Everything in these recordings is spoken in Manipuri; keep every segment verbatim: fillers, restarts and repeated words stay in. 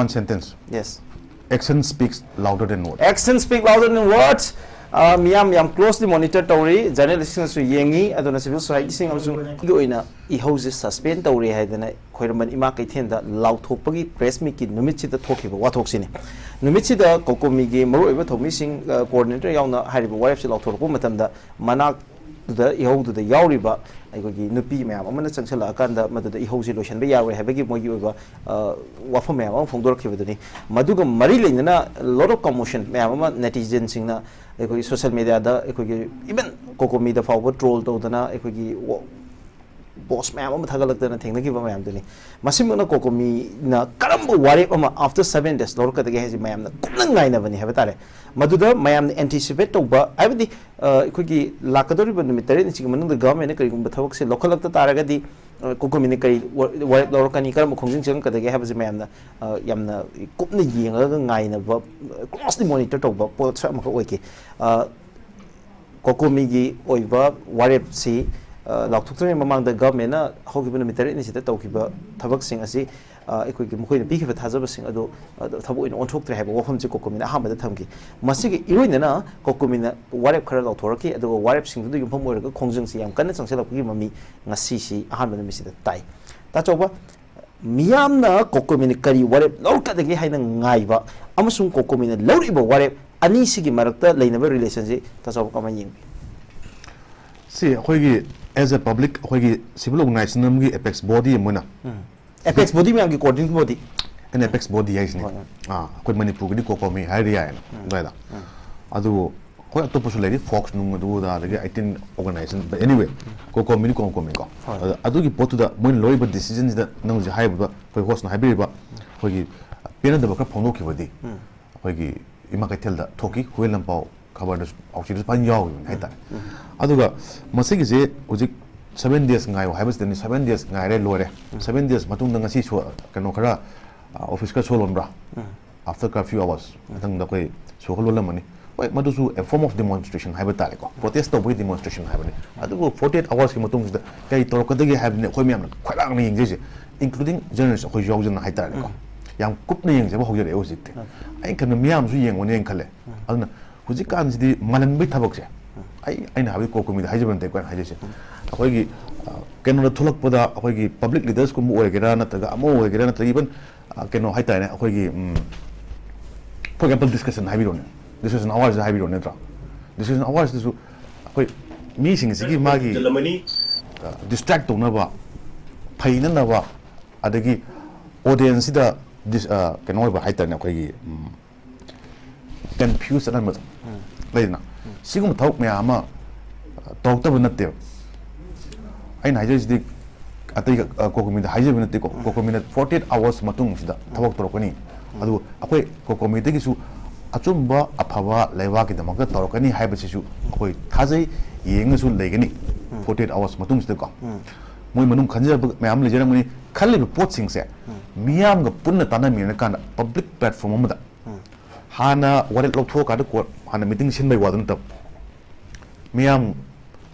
One sentence. Yes. Action speaks louder than words. Action speak louder than words. ꯑ, ꯃꯤꯌꯥꯝ ꯌꯥꯝ closely monitor ꯇꯧꯔꯤ, ꯖꯔꯅꯦꯂꯤꯁꯁꯤꯡꯅꯁꯨ ꯌꯦꯡꯉꯤ, ꯑꯗꯨꯅ civil society ꯁꯤꯡ ꯑꯃꯁꯨꯡ ꯑꯩꯒꯤ ꯑꯣꯏꯅ ꯏꯍꯧꯁꯦ suspend ꯇꯧꯔꯦ ꯍꯥꯏꯗꯅ ꯈ꯭ꯋꯥꯏꯔꯝꯕꯟ ꯏꯃꯥ ꯀꯩꯊꯦꯜꯗ ꯂꯥꯎꯊꯣꯛꯄꯒꯤ press meet ꯀꯤ ꯅꯨꯃꯤꯠꯁꯤꯗ ꯊꯣꯛꯈꯤꯕ ꯋꯥꯊꯣꯛꯁꯤꯅꯤ꯫ ꯅꯨꯃꯤꯠꯁꯤꯗ ꯀꯣꯀꯣꯃꯤꯒꯤ ꯃꯔꯨꯑꯣꯏꯕ ꯊꯧꯃꯤꯁꯤꯡ, ꯑ, coordinator ꯌꯥꯎꯅ ꯍꯥꯏꯔꯤꯕ ꯋꯥꯔꯦꯞꯁꯤ ꯂꯥꯎꯊꯣꯔꯛꯄ ꯃꯇꯝꯗ ꯃꯅꯥꯛ ꯑꯗꯨꯗ ꯏꯍꯧꯗꯨꯗ ꯌꯥꯎꯔꯤꯕ ꯑꯩꯈꯣꯏꯒꯤ ꯅꯨꯄꯤ ꯃꯌꯥꯝ ꯑꯃꯅ ꯆꯪꯁꯤꯜꯂꯛꯑꯀꯥꯟꯗ ꯃꯗꯨꯗ ꯏꯍꯧꯁꯤ ꯂꯣꯏꯁꯤꯟꯕ ꯌꯥꯔꯣꯏ ꯍꯥꯏꯕꯒꯤ ꯃꯣꯏꯒꯤ ꯑꯣꯏꯕ, ꯑ, ꯋꯥꯐꯝ ꯃꯌꯥꯝ ꯑꯃ ꯐꯣꯡꯗꯣꯔꯛꯈꯤꯕꯗꯨꯅꯤ꯫ ꯃꯗꯨꯒ ꯃꯔꯤ ꯂꯩꯅꯅ lot of commotion ꯃꯌꯥꯝ ꯑꯃ netizens ꯁꯤꯡꯅ ꯑꯩꯈꯣꯏꯒꯤ social media ꯗ ꯑꯩꯈꯣꯏꯒꯤ even ꯀꯣꯀꯣꯃꯤꯗ ꯐꯥꯎꯕ troll ꯇꯧꯗꯅ ꯑꯩꯈꯣꯏꯒꯤ ꯋꯥ-, post ꯃꯌꯥꯝ ꯑꯃ ꯊꯥꯒꯠꯂꯛꯇꯅ ꯊꯦꯡꯅꯈꯤꯕ ꯃꯌꯥꯝꯗꯨꯅꯤ꯫ ꯃꯁꯤꯃꯛꯅ ꯀꯣꯀꯣꯃꯤꯅ ꯀꯔꯝꯕ ꯋꯥꯔꯦꯞ ꯑꯃ after seven days ꯂꯧꯔꯛꯀꯗꯒꯦ ꯍꯥꯏꯁꯤ ꯃꯌꯥꯝꯅ ꯀꯨꯞꯅ ꯉꯥꯏꯅꯕꯅꯤ ꯍꯥꯏꯕ ꯇꯥꯔꯦ꯫ ꯃꯗꯨꯗ ꯃꯌꯥꯝꯅ anticipate ꯇꯧꯕ ꯍꯥꯏꯕꯗꯤ, ꯑ, ꯑꯩꯈꯣꯏꯒꯤ ꯂꯥꯛꯀꯗꯧꯔꯤꯕ ꯅꯨꯃꯤꯠ ꯇꯔꯦꯠꯅꯤꯁꯤꯒꯤ ꯃꯅꯨꯡꯗ government ꯅ ꯀꯔꯤꯒꯨꯝꯕ ꯊꯕꯛꯁꯦ ꯂꯧꯈꯠꯂꯛꯇ ꯇꯥꯔꯒꯗꯤ, ꯑ, ꯀꯣꯀꯣꯃꯤꯅ ꯀꯔꯤ ꯋꯥ-, ꯋꯥꯔꯦꯞ ꯂꯧꯔꯛꯀꯅꯤ, ꯀꯔꯝꯕ ꯈꯣꯡꯖꯪ ꯆꯪꯉꯛꯀꯗꯒꯦ ꯍꯥꯏꯕꯁꯤ ꯃꯌꯥꯝꯅ, ꯑ, ꯌꯥꯝꯅ ꯀꯨꯞꯅ ꯌꯦꯡꯉꯒ ꯉꯥꯏꯅꯕ, closely monitor ꯇꯧꯕ ꯄꯣꯠꯁꯛ ꯑꯃꯈꯛ ꯑꯣꯏꯈꯤ꯫ ꯑ, ꯀꯣꯀꯣꯃꯤꯒꯤ ꯑꯣꯏꯕ ꯋꯥꯔꯦꯞꯁꯤ, ꯑ, ꯂꯥꯎꯊꯣꯛꯇ꯭ꯔꯤꯉꯩ ꯃꯃꯥꯡꯗ government ꯅ ꯍꯧꯈꯤꯕ ꯅꯨꯃꯤꯠ ꯇꯔꯦꯠꯅꯤꯁꯤꯗ ꯇꯧꯈꯤꯕ ꯊꯕꯛꯁꯤꯡ ꯑꯁꯤ, ꯑ, ꯑꯩꯈꯣꯏꯒꯤ ꯃꯈꯣꯏꯅ ꯄꯤꯈꯤꯕ ꯊꯥꯖꯕꯁꯤꯡ ꯑꯗꯨ, ꯑ, ꯊꯕꯛ ꯑꯣꯏꯅ ꯑꯣꯟꯊꯣꯛꯇ꯭ꯔꯦ ꯍꯥꯏꯕ ꯋꯥꯐꯝꯁꯤ ꯀꯣꯀꯣꯃꯤꯅ ꯑꯍꯥꯟꯕꯗ ꯊꯝꯈꯤ꯫ ꯃꯁꯤꯒꯤ ꯏꯔꯣꯏꯅꯅ ꯀꯣꯀꯣꯃꯤꯅ ꯋꯥꯔꯦꯞ ꯈꯔ ꯂꯥꯎꯊꯣꯔꯛꯈꯤ, ꯑꯗꯨꯒ ꯋꯥꯔꯦꯞꯁꯤꯡꯗꯨꯗ ꯌꯨꯝꯐꯝ ꯑꯣꯏꯔꯒ ꯈꯣꯡꯖꯪꯁꯤ ꯌꯥꯝ ꯀꯟꯅ ꯆꯪꯁꯤꯜꯂꯛꯄꯒꯤ ꯃꯃꯤ ꯉꯁꯤꯁꯤ ꯑꯍꯥꯟꯕ ꯅꯨꯃꯤꯠꯁꯤꯗ ꯇꯥꯏ꯫ ꯇꯥꯆꯧꯕ, ꯃꯤꯌꯥꯝꯅ ꯀꯣꯀꯣꯃꯤꯅ ꯀꯔꯤ ꯋꯥꯔꯦꯞ ꯂꯧꯔꯛꯀꯗꯒꯦ ꯍꯥꯏꯅ ꯉꯥꯏꯕ ꯑꯃꯁꯨꯡ ꯀꯣꯀꯣꯃꯤꯅ ꯂꯧꯔꯛꯏꯕ ꯋꯥꯔꯦꯞ ꯑꯅꯤꯁꯤꯒꯤ ꯃꯔꯛꯇ ꯂꯩꯅꯕ relation ꯁꯤ ꯇꯥꯆꯧꯕ ꯀꯃꯥꯏꯅ ꯌꯦꯡꯕꯤ? ꯁꯤ ꯑꯩꯈꯣꯏꯒꯤ as a public ꯑꯩꯈꯣꯏꯒꯤ civil organization ꯑꯃꯒꯤ apex body ꯑꯃ ꯑꯣꯏꯅ Apex body ꯃꯌꯥꯝꯒꯤ coordinating body꯫ An apex body ꯍꯥꯏꯁꯤꯅꯦ꯫ ꯍꯣꯏ, ꯍꯣꯏ꯫ ꯑꯥ, ꯑꯩꯈꯣꯏ ꯃꯅꯤꯄꯨꯔꯒꯤꯗꯤ ꯀꯣꯀꯣꯃꯤ ꯍꯥꯏꯔꯗꯤ ꯌꯥꯏꯌꯦꯅ ꯑꯗꯨꯋꯥꯏꯗ꯫ ꯑꯗꯨꯕꯨ ꯍꯣꯏ, ꯑꯇꯣꯞꯄꯁꯨ ꯂꯩꯔꯤ, ꯐꯣꯛꯁ ꯅꯨꯡ ꯑꯗꯨ ꯑꯗꯥ, ꯑꯗꯒꯤ ꯑꯩꯠꯇꯤꯟ organization, but anyway, ꯀꯣꯀꯣꯃꯤꯅꯤ ꯀꯣꯀꯣꯃꯤꯅꯤꯀꯣ꯫ ꯍꯣꯏ꯫ ꯑꯗ ꯑꯗꯨꯒꯤ ꯄꯣꯠꯇꯨꯗ ꯃꯣꯏꯅ ꯂꯧꯔꯤꯕ decision ꯁꯤꯗ ꯅꯪ ꯍꯧꯖꯤꯛ ꯍꯥꯏꯔꯤꯕ ꯑꯩꯈꯣꯏ host ꯅ ꯍꯥꯏꯕꯤꯔꯤꯕ ꯑꯩꯈꯣꯏꯒꯤ ꯄꯦꯟꯅꯗꯕ ꯈꯔ ꯐꯣꯡꯗꯣꯛꯈꯤꯕꯗꯤ ꯑꯩꯈꯣꯏꯒꯤ ꯏꯃꯥ ꯀꯩꯊꯦꯜꯗ ꯊꯣꯛꯈꯤ, ꯍꯨꯏ ꯂꯝꯄꯥꯎ ꯈꯕꯔꯗꯁꯨ ꯄꯥꯎꯆꯦꯗꯁꯨ ꯐꯖꯅ ꯌꯥꯎꯈꯤꯕꯅꯤ ꯍꯥꯏꯇꯥꯔꯦ꯫ ꯑꯗꯨꯒ ꯃꯁꯤꯒꯤꯁꯦ ꯍꯧꯖꯤꯛ seven days ꯉꯥꯏꯌꯣ ꯍꯥꯏꯕꯁꯤꯗꯅꯤ, seven days ꯉꯥꯏꯔꯦ ꯂꯣꯏꯔꯦ꯫ Seven days ꯃꯇꯨꯡꯗ ꯉꯁꯤ ꯁꯣ-, ꯀꯩꯅꯣ ꯈꯔ, ꯑ, office ꯈꯔ ꯁꯣ ꯂꯣꯟꯕ꯭ꯔꯥ? After curfew hours ꯃꯇꯨꯡꯗ ꯑꯩꯈꯣꯏ ꯁꯣ ꯈꯔ ꯂꯣꯜꯂꯝꯃꯅꯤ꯫ ꯍꯣꯏ, ꯃꯗꯨꯁꯨ a form of demonstration ꯍꯥꯏꯕ ꯇꯥꯔꯦꯀꯣ, protest ꯇꯧꯕꯒꯤ demonstration ꯍꯥꯏꯕꯅꯤ꯫ ꯑꯗꯨꯕꯨ forty eight hours ꯀꯤ ꯃꯇꯨꯡꯁꯤꯗ ꯀꯔꯤ ꯇꯧꯔꯛꯀꯗꯒꯦ ꯍꯥꯏꯕꯅꯤ ꯑꯩꯈꯣꯏ ꯃꯌꯥꯝꯅ ꯈꯣꯏꯔꯥꯡꯅ ꯌꯦꯡꯖꯩꯁꯦ, including journalist ꯑꯩꯈꯣꯏꯁꯨ ꯌꯥꯎꯖꯅ ꯍꯥꯏꯇꯥꯔꯦꯀꯣ꯫ ꯌꯥꯝ ꯀꯨꯞꯅ ꯌꯦꯡꯖꯕ ꯍꯧꯖꯔꯛꯑꯦ ꯍꯧꯖꯤꯛꯇꯤ꯫ ꯑꯩ ꯈꯟꯕ ꯃꯤꯌꯥꯝꯁꯨ ꯌꯦꯡꯉꯨꯅꯦꯅ ꯈꯜꯂꯦ꯫ ꯑꯗꯨꯅ ꯍꯧꯖꯤꯛꯀꯥꯟꯁꯤꯗꯤ ꯃꯥꯜꯍꯟꯕꯒꯤ ꯊꯕꯛꯁꯦ, ꯑꯩ, ꯑꯩꯅ ꯍꯥꯏꯕꯗꯤ ꯀꯣ ꯀꯣꯃꯤꯗ ꯍꯥꯏꯖꯕ ꯅꯠꯇꯦꯀꯣ ꯑꯩꯅ ꯍꯥꯏꯖꯩꯁꯦ꯫ ꯑꯩꯈꯣꯏꯒꯤ, ꯑ, ꯀꯩꯅꯣꯗ ꯊꯣꯛꯂꯛꯄꯗ ꯑꯩꯈꯣꯏꯒꯤ ꯄꯕ꯭ꯂꯤꯛ ꯂꯤꯗꯔꯁꯀꯨꯝꯕ ꯑꯣꯏꯒꯦꯔꯥ ꯅꯠꯇ꯭ꯔꯒ ꯑꯃ ꯑꯣꯏꯒꯦꯔꯥ ꯅꯠꯇ꯭ꯔꯒ ꯏꯚꯟ, ꯑ, ꯀꯩꯅꯣ ꯍꯥꯏꯇꯥꯔꯦꯅꯦ, ꯑꯩꯈꯣꯏꯒꯤ, ꯎꯝ, for example discussion ꯍꯥꯏꯕꯤꯔꯣꯅꯦ, ꯗꯤꯁꯀꯁꯟ ꯑꯋꯥꯔꯁꯤꯗ ꯍꯥꯏꯕꯤꯔꯣ ꯅꯠꯇ꯭ꯔꯣ? ꯗꯤꯁꯀꯁꯟ ꯑꯋꯥꯔꯁꯤꯗꯁꯨ ꯑꯩꯈꯣꯏ ꯃꯤꯁꯤꯡꯁꯤꯒꯤ ꯃꯥꯒꯤ, ꯑ, ꯗꯤꯁꯇ꯭ꯔꯦꯛ ꯇꯧꯅꯕ, ꯐꯩꯅꯅꯕ, ꯑꯗꯒꯤ ꯑꯣꯗꯤꯌꯦꯟꯁꯁꯤꯗ ꯗꯤꯁ-, ꯑ, ꯀꯩꯅꯣ ꯑꯣꯏꯕ ꯍꯥꯏꯇꯥꯔꯦꯅꯦ, ꯑꯩꯈꯣꯏꯒꯤ, ꯎꯝ, ꯀꯟꯐ꯭ꯌꯨꯁ ꯆꯠꯍꯟꯕꯗꯣ ꯂꯩꯗꯅ, ꯁꯤꯒꯨꯝꯕ ꯊꯕꯛ ꯃꯌꯥꯝ ꯑꯃ, ꯑ, ꯇꯧꯔꯛꯇꯕ ꯅꯠꯇꯦꯕ꯫ ꯑꯩꯅ ꯍꯥꯏꯖꯔꯤꯁꯤꯗꯤ ꯑꯇꯩ, ꯑ, ꯀꯣꯀꯣꯃꯤꯗ ꯍꯥꯏꯖꯕ ꯅꯠꯇꯦꯀꯣ꯫ ꯀꯣꯀꯣꯃꯤꯅ forty eight hours ꯃꯇꯨꯡꯁꯤꯗ ꯊꯕꯛ ꯇꯧꯔꯛꯀꯅꯤ꯫ ꯑꯗꯨ ꯑꯩꯈꯣꯏ ꯀꯣꯀꯣꯃꯤꯗꯒꯤꯁꯨ ꯑꯆꯨꯝꯕ ꯑꯐꯕ ꯂꯩꯕꯥꯛꯀꯤꯗꯃꯛꯇ ꯇꯧꯔꯛꯀꯅꯤ ꯍꯥꯏꯕꯁꯤꯁꯨ ꯑꯩꯈꯣꯏ ꯊꯥꯖꯩ, ꯌꯦꯡꯉꯁꯨ ꯂꯩꯒꯅꯤ꯫ Forty eight hours ꯃꯇꯨꯡꯁꯤꯗꯀꯣ꯫ ꯃꯣꯏ ꯃꯅꯨꯡ ꯈꯟꯖꯕ ꯃꯌꯥꯝ ꯂꯩꯖꯔꯝꯒꯅꯤ꯫ ꯈꯜꯂꯤꯕ ꯄꯣꯠꯁꯤꯡꯁꯦ ꯃꯤꯌꯥꯝꯒ ꯄꯨꯟꯅ ꯇꯥꯟꯅꯃꯤꯟꯅꯔꯀꯥꯟꯗ ꯄꯕ꯭ꯂꯤꯛ ꯄ꯭ꯂꯦꯠꯐꯣꯝ ꯑꯃꯗ ꯍꯥꯟꯅ ꯋꯥꯔꯦꯞ ꯂꯧꯊꯣꯛꯑꯀꯥꯟꯗ ꯀꯣ-, ꯍꯥꯟꯅ ꯃꯤꯇꯤꯡ ꯁꯤꯟꯕꯒꯤ ꯋꯥꯗꯨ ꯅꯠꯇꯕ, ꯃꯤꯌꯥꯝ,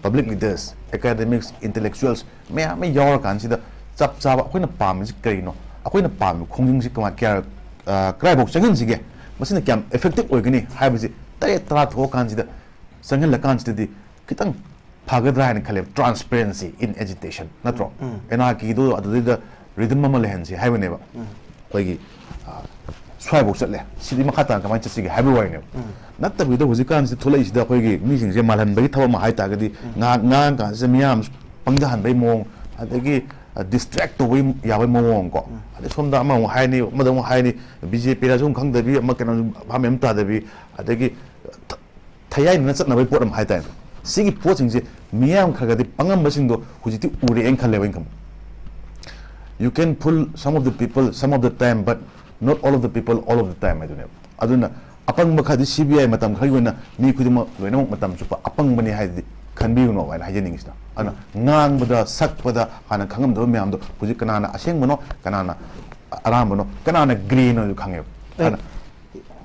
ꯄꯕ꯭ꯂꯤꯛ ꯂꯤꯗꯔꯁ, ꯑꯦꯀꯥꯗꯦꯃꯤꯛꯁ, ꯏꯟꯇꯦꯂꯦꯛꯆꯨꯋꯦꯜꯁ ꯃꯌꯥꯝ ꯑꯃ ꯌꯥꯎꯔꯀꯥꯟꯁꯤꯗ ꯆꯞ ꯆꯥꯕ ꯑꯩꯈꯣꯏꯅ ꯄꯥꯝꯃꯤꯁꯤ ꯀꯔꯤꯅꯣ, ꯑꯩꯈꯣꯏꯅ ꯄꯥꯝꯃꯤꯕ ꯈꯣꯡꯖꯪꯁꯤ ꯀꯃꯥꯏ-, ꯀꯌꯥ, ꯑ, ꯀꯗꯥꯏꯐꯥꯎ ꯆꯪꯍꯟꯁꯤꯒꯦ, ꯃꯁꯤꯅ ꯀꯌꯥꯝ ꯏꯐꯦꯛꯇꯤꯞ ꯑꯣꯏꯒꯅꯤ ꯍꯥꯏꯕꯁꯤ ꯇꯔꯦꯠ ꯇꯔꯥ ꯊꯣꯛꯑꯀꯥꯟꯁꯤꯗ ꯆꯪꯍꯜꯂꯀꯥꯟꯁꯤꯗꯗꯤ ꯈꯤꯇꯪ ꯐꯒꯗ꯭ꯔꯥ ꯍꯥꯏꯅ ꯈꯜꯂꯦꯕ꯫ Transparency in agitation ꯅꯠꯇ꯭ꯔꯣ? ꯑꯦꯅꯥꯔꯀꯤꯗꯣ ꯑꯗꯨꯗꯩꯗ ꯔꯤꯗꯝ ꯑꯃ ꯂꯩꯍꯟꯁꯤ ꯍꯥꯏꯕꯅꯦꯕ꯫ ꯑꯩꯈꯣꯏꯒꯤ, ꯑ, ꯁ꯭ꯋꯥꯏꯐꯥꯎ ꯆꯠꯂꯦ, ꯁꯤꯗꯤ ꯃꯈꯥ ꯇꯥꯅ ꯀꯃꯥꯏꯅ ꯆꯠꯁꯤꯒꯦ ꯍꯥꯏꯕꯒꯤ ꯋꯥꯔꯤꯅꯦꯕ꯫ ꯅꯠꯇꯕꯤꯗ ꯍꯧꯖꯤꯛꯀꯥꯟꯁꯤꯗ ꯊꯣꯛꯂꯛꯏꯁꯤꯗ ꯑꯩꯈꯣꯏꯒꯤ ꯃꯤꯁꯤꯡꯁꯦ ꯃꯥꯜꯍꯟꯕꯒꯤ ꯊꯕꯛ ꯑꯃ ꯍꯥꯏ ꯇꯥꯔꯒꯗꯤ ꯉꯥꯡ-, ꯉꯥꯡꯉꯀꯥꯟꯁꯤꯗ ꯃꯤꯌꯥꯝ ꯄꯪꯊꯍꯟꯕꯒꯤ ꯃꯑꯣꯡ, ꯑꯗꯒꯤ, ꯑ, ꯗꯤꯁꯇ꯭ꯔꯦꯛ ꯇꯧꯕꯒꯤ ꯌꯥꯕꯒꯤ ꯃꯑꯣꯡ ꯀꯣ꯫ ꯑꯗꯩ ꯁꯣꯝꯗ ꯑꯃꯃꯨꯛ ꯍꯥꯏꯅꯤ, ꯑꯃꯗꯃꯨꯛ ꯍꯥꯏꯅꯤ, ꯕꯤ ꯖꯦ ꯄꯤꯔꯁꯨ ꯑꯃꯨꯛ ꯈꯪꯗꯕꯤ, ꯑꯃ ꯀꯩꯅꯣ ꯚꯥꯞ ꯃꯦꯟ ꯑꯃ ꯇꯥꯗꯕꯤ, ꯑꯗꯒꯤ ꯊ-, ꯊꯌꯥꯏꯅꯅ ꯆꯠꯅꯕꯒꯤ ꯄꯣꯠ ꯑꯃ ꯍꯥꯏꯇꯥꯔꯦ꯫ ꯁꯤꯒꯤ ꯄꯣꯠꯁꯤꯡꯁꯦ ꯃꯤꯌꯥꯝ ꯈꯔ ꯈꯔꯗꯤ ꯄꯪꯉꯝꯕꯁꯤꯡꯗꯣ ꯍꯧꯖꯤꯛꯇꯤ ꯎꯔꯛꯑꯦꯅ ꯈꯜꯂꯦꯕ ꯑꯩꯅ ꯈꯟꯕ꯫ You can fool some of the people some of the time, but not all of the people all of the time ꯍꯥꯏꯗꯨꯅꯦꯕ꯫ ꯑꯗꯨꯅ ꯑꯄꯪꯕ ꯈꯔꯗꯤ ꯁꯤ ꯕꯤ ꯑꯥꯏ ꯃꯇꯝ ꯈꯔꯒꯤ ꯑꯣꯏꯅ ꯃꯤ ꯈꯨꯗꯤꯡꯃꯛ ꯂꯣꯏꯅꯃꯛ ꯃꯇꯝ ꯆꯨꯞꯄ ꯑꯄꯪꯕꯅꯤ ꯍꯥꯏꯗꯨꯗꯤ ꯈꯟꯕꯤꯒꯅꯣ ꯍꯥꯏꯅ ꯍꯥꯏꯖꯅꯤꯡꯉꯤꯁꯤꯅ꯫ ꯑꯗꯨꯅ ꯉꯥꯡꯕꯗ, ꯁꯛꯄꯗ ꯍꯥꯟꯅ ꯈꯪꯉꯝꯗꯕ ꯃꯌꯥꯝꯗꯣ ꯍꯧꯖꯤꯛ ꯀꯅꯥꯅ ꯑꯁꯦꯡꯕꯅꯣ, ꯀꯅꯥꯅ ꯑꯔꯥꯟꯕꯅꯣ, ꯀꯅꯥꯅ ꯒ꯭ꯔꯦꯅꯣꯁꯨ ꯈꯪꯉꯦꯕ꯫ ꯑꯗꯨꯅ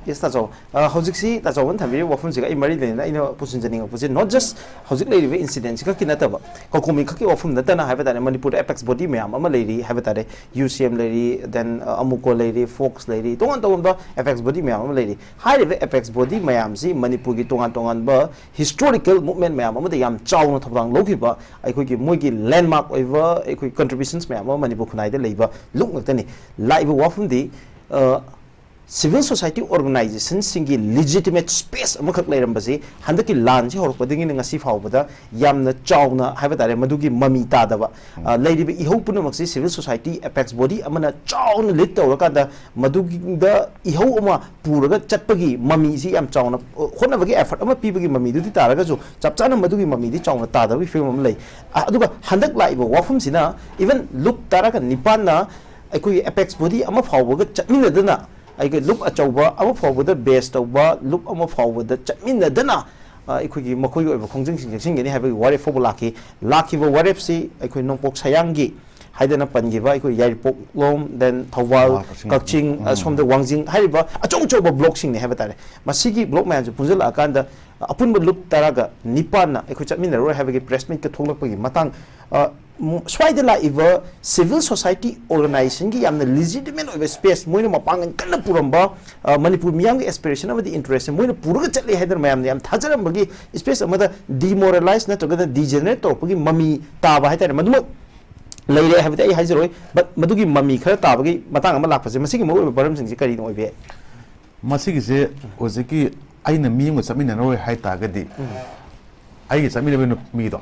Yes, ꯇꯥꯆꯧ꯫ ꯑ, ꯍꯧꯖꯤꯛꯁꯤ ꯇꯥꯆꯧꯅ ꯊꯝꯕꯤꯔꯤꯕ ꯋꯥꯐꯝꯁꯤꯒ ꯑꯩ ꯃꯔꯤ ꯂꯩꯅꯅ ꯑꯩꯅ ꯄꯨꯁꯤꯟꯖꯅꯤꯡꯉꯛꯄꯁꯦ, not just ꯍꯧꯖꯤꯛ ꯂꯩꯔꯤꯕ incident ꯁꯤ ꯈꯛꯀꯤ ꯅꯠꯇꯕ, ꯀꯧꯀꯨꯝ ꯃꯤ ꯈꯛꯀꯤ ꯋꯥꯐꯝ ꯅꯠꯇꯅ ꯍꯥꯏꯕ ꯇꯥꯔꯦ, ꯃꯅꯤꯄꯨꯔꯗ apex body ꯃꯌꯥꯝ ꯑꯃ ꯂꯩꯔꯤ ꯍꯥꯏꯕ ꯇꯥꯔꯦ꯫ U C M ꯂꯩꯔꯤ, then, ꯑ, AMUCO ꯂꯩꯔꯤ, FOCS ꯂꯩꯔꯤ, ꯇꯣꯉꯥꯟ ꯇꯣꯉꯥꯟꯕ apex body ꯃꯌꯥꯝ ꯑꯃ ꯂꯩꯔꯤ꯫ ꯍꯥꯏꯔꯤꯕ apex body ꯃꯌꯥꯝꯁꯤ ꯃꯅꯤꯄꯨꯔꯒꯤ ꯇꯣꯉꯥꯟ ꯇꯣꯉꯥꯟꯕ historical movement ꯃꯌꯥꯝ ꯑꯃꯗ ꯌꯥꯝ ꯆꯥꯎꯅ ꯊꯧꯗꯥꯡ ꯂꯧꯈꯤꯕ, ꯑꯩꯈꯣꯏꯒꯤ ꯃꯣꯏꯒꯤ landmark ꯑꯣꯏꯕ ꯑꯩꯈꯣꯏ contributions ꯃꯌꯥꯝ ꯑꯃ ꯃꯅꯤꯄꯨꯔ ꯈꯨꯟꯅꯥꯏꯗ ꯂꯩꯕ ꯂꯨꯞ ꯉꯥꯛꯇꯅꯤ꯫ ꯂꯥꯛꯏꯕ ꯋꯥꯐꯝꯗꯤ, ꯑ, civil society organization ꯁꯤꯡꯒꯤ legitimate space ꯑꯃꯈꯛ ꯂꯩꯔꯝꯕꯁꯤ ꯍꯟꯗꯛꯀꯤ ꯂꯥꯟꯁꯤ ꯍꯧꯔꯛꯄꯗꯒꯤꯅ ꯉꯁꯤ ꯐꯥꯎꯕꯗ ꯌꯥꯝꯅ ꯆꯥꯎꯅ ꯍꯥꯏꯕ ꯇꯥꯔꯦ, ꯃꯗꯨꯒꯤ ꯃꯃꯤ ꯇꯥꯗꯕ, ꯑ, ꯂꯩꯔꯤꯕ ꯏꯍꯧ ꯄꯨꯝꯅꯃꯛꯁꯤ civil society apex body ꯑꯃꯅ ꯆꯥꯎꯅ lead ꯇꯧꯔꯀꯥꯟꯗ ꯃꯗꯨꯗ ꯏꯍꯧ ꯑꯃ ꯄꯨꯔꯒ ꯆꯠꯄꯒꯤ ꯃꯃꯤꯁꯤ ꯌꯥꯝ ꯆꯥꯎꯅ, ꯑ, ꯍꯣꯠꯅꯕꯒꯤ effort ꯑꯃ ꯄꯤꯕꯒꯤ ꯃꯃꯤꯗꯨꯗꯤ ꯇꯥꯔꯒꯁꯨ ꯆꯞ ꯆꯥꯅ ꯃꯗꯨꯒꯤ ꯃꯃꯤꯗꯤ ꯆꯥꯎꯅ ꯇꯥꯗꯕꯒꯤ ꯐꯤꯕꯝ ꯑꯃ ꯂꯩ꯫ ꯑ, ꯑꯗꯨꯒ ꯍꯟꯗꯛ ꯂꯥꯛꯏꯕ ꯋꯥꯐꯝꯁꯤꯅ even ꯂꯨꯞ ꯇꯔꯥꯒ ꯅꯤꯄꯥꯟꯅ ꯑꯩꯈꯣꯏꯒꯤ apex body ꯑꯃ ꯐꯥꯎꯕꯒ ꯆꯠꯃꯤꯟꯅꯗꯅ, ꯑꯩꯈꯣꯏ ꯂꯨꯞ ꯑꯆꯧꯕ ꯑꯃ ꯐꯥꯎꯕꯗ base ꯇꯧꯕ, ꯂꯨꯞ ꯑꯃ ꯐꯥꯎꯕꯗ ꯆꯠꯃꯤꯟꯅꯗꯅ, ꯑ, ꯑꯩꯈꯣꯏꯒꯤ ꯃꯈꯣꯏꯒꯤ ꯑꯣꯏꯕ ꯈꯣꯡꯖꯪꯁꯤꯡ ꯆꯪꯁꯤꯟꯒꯅꯤ ꯍꯥꯏꯕꯒꯤ ꯋꯥꯔꯦꯞ ꯐꯥꯎꯕ ꯂꯥꯛꯈꯤ꯫ ꯂꯥꯛꯈꯤꯕ ꯋꯥꯔꯦꯞꯁꯤ ꯑꯩꯈꯣꯏ ꯅꯣꯡꯄꯣꯛ ꯁꯌꯥꯡꯒꯤ ꯍꯥꯏꯗꯅ ꯄꯟꯈꯤꯕ ꯑꯩꯈꯣꯏ ꯌꯥꯏꯔꯤꯄꯣꯛꯂꯣꯝ, then ꯊꯧꯕꯥꯜ, ꯊꯧꯕꯥꯜ, ꯀꯛꯆꯤꯡ, ꯀꯛꯆꯤꯡ, ꯑ, ꯎꯝ꯫ ꯁꯣꯝꯗ ꯋꯥꯡꯖꯤꯡ ꯍꯥꯏꯔꯤꯕ ꯑꯆꯧ ꯑꯆꯧꯕ block ꯁꯤꯡꯅꯤ ꯍꯥꯏꯕ ꯇꯥꯔꯦ꯫ ꯃꯁꯤꯒꯤ block ꯃꯌꯥꯝꯁꯦ ꯄꯨꯟꯁꯤꯜꯂꯛꯑꯀꯥꯟꯗ, ꯑ, ꯑꯄꯨꯟꯕ ꯂꯨꯞ ꯇꯔꯥꯒ ꯅꯤꯄꯥꯟꯅ ꯑꯩꯈꯣꯏ ꯆꯠꯃꯤꯟꯅꯔꯣꯏ ꯍꯥꯏꯕꯒꯤ press meet ꯀ ꯊꯣꯛꯂꯛꯄꯒꯤ ꯃꯇꯥꯡ, ꯑ, ꯁ꯭ꯋꯥꯏꯗ ꯂꯥꯛꯏꯕ civil society organization ꯒꯤ ꯌꯥꯝꯅ legitimate ꯑꯣꯏꯕ space, ꯃꯣꯏꯅ ꯃꯄꯥꯡꯒꯜ ꯀꯟꯅ ꯄꯨꯔꯝꯕ, ꯑ, ꯃꯅꯤꯄꯨꯔ ꯃꯤꯌꯥꯝꯒꯤ aspiration ꯑꯃꯗꯤ interest ꯁꯦ ꯃꯣꯏꯅ ꯄꯨꯔꯒ ꯆꯠꯂꯦ ꯍꯥꯏꯗꯅ ꯃꯌꯥꯝꯅ ꯌꯥꯝ ꯊꯥꯖꯔꯝꯕꯒꯤ space ꯑꯃꯗ demoralize ꯅꯠꯇ꯭ꯔꯒꯅ degenerate ꯇꯧꯔꯛꯄꯒꯤ ꯃꯃꯤ ꯇꯥꯕ ꯍꯥꯏꯇꯥꯔꯦ꯫ ꯃꯗꯨꯃꯛ ꯂꯩꯔꯦ ꯍꯥꯏꯕꯗꯤ ꯑꯩ ꯍꯥꯏꯖꯔꯣꯏ, but ꯃꯗꯨꯒꯤ ꯃꯃꯤ ꯈꯔ ꯇꯥꯕꯒꯤ ꯃꯇꯥꯡ ꯑꯃ ꯂꯥꯛꯄꯁꯦ, ꯃꯁꯤꯒꯤ ꯃꯔꯨꯑꯣꯏꯕ ꯃꯔꯝꯁꯤꯡꯁꯦ ꯀꯔꯤꯅ ꯑꯣꯏꯕ ꯌꯥꯏ? ꯃꯁꯤꯒꯤꯁꯦ ꯍꯧꯖꯤꯛꯀꯤ ꯑꯩꯅ ꯃꯤ ꯑꯃꯒ ꯆꯠꯃꯤꯟꯅꯔꯣꯏ ꯍꯥꯏ ꯇꯥꯔꯒꯗꯤ, ꯑꯩꯒ ꯆꯠꯃꯤꯟꯅꯕ ꯅꯨ-, ꯃꯤꯗꯣ,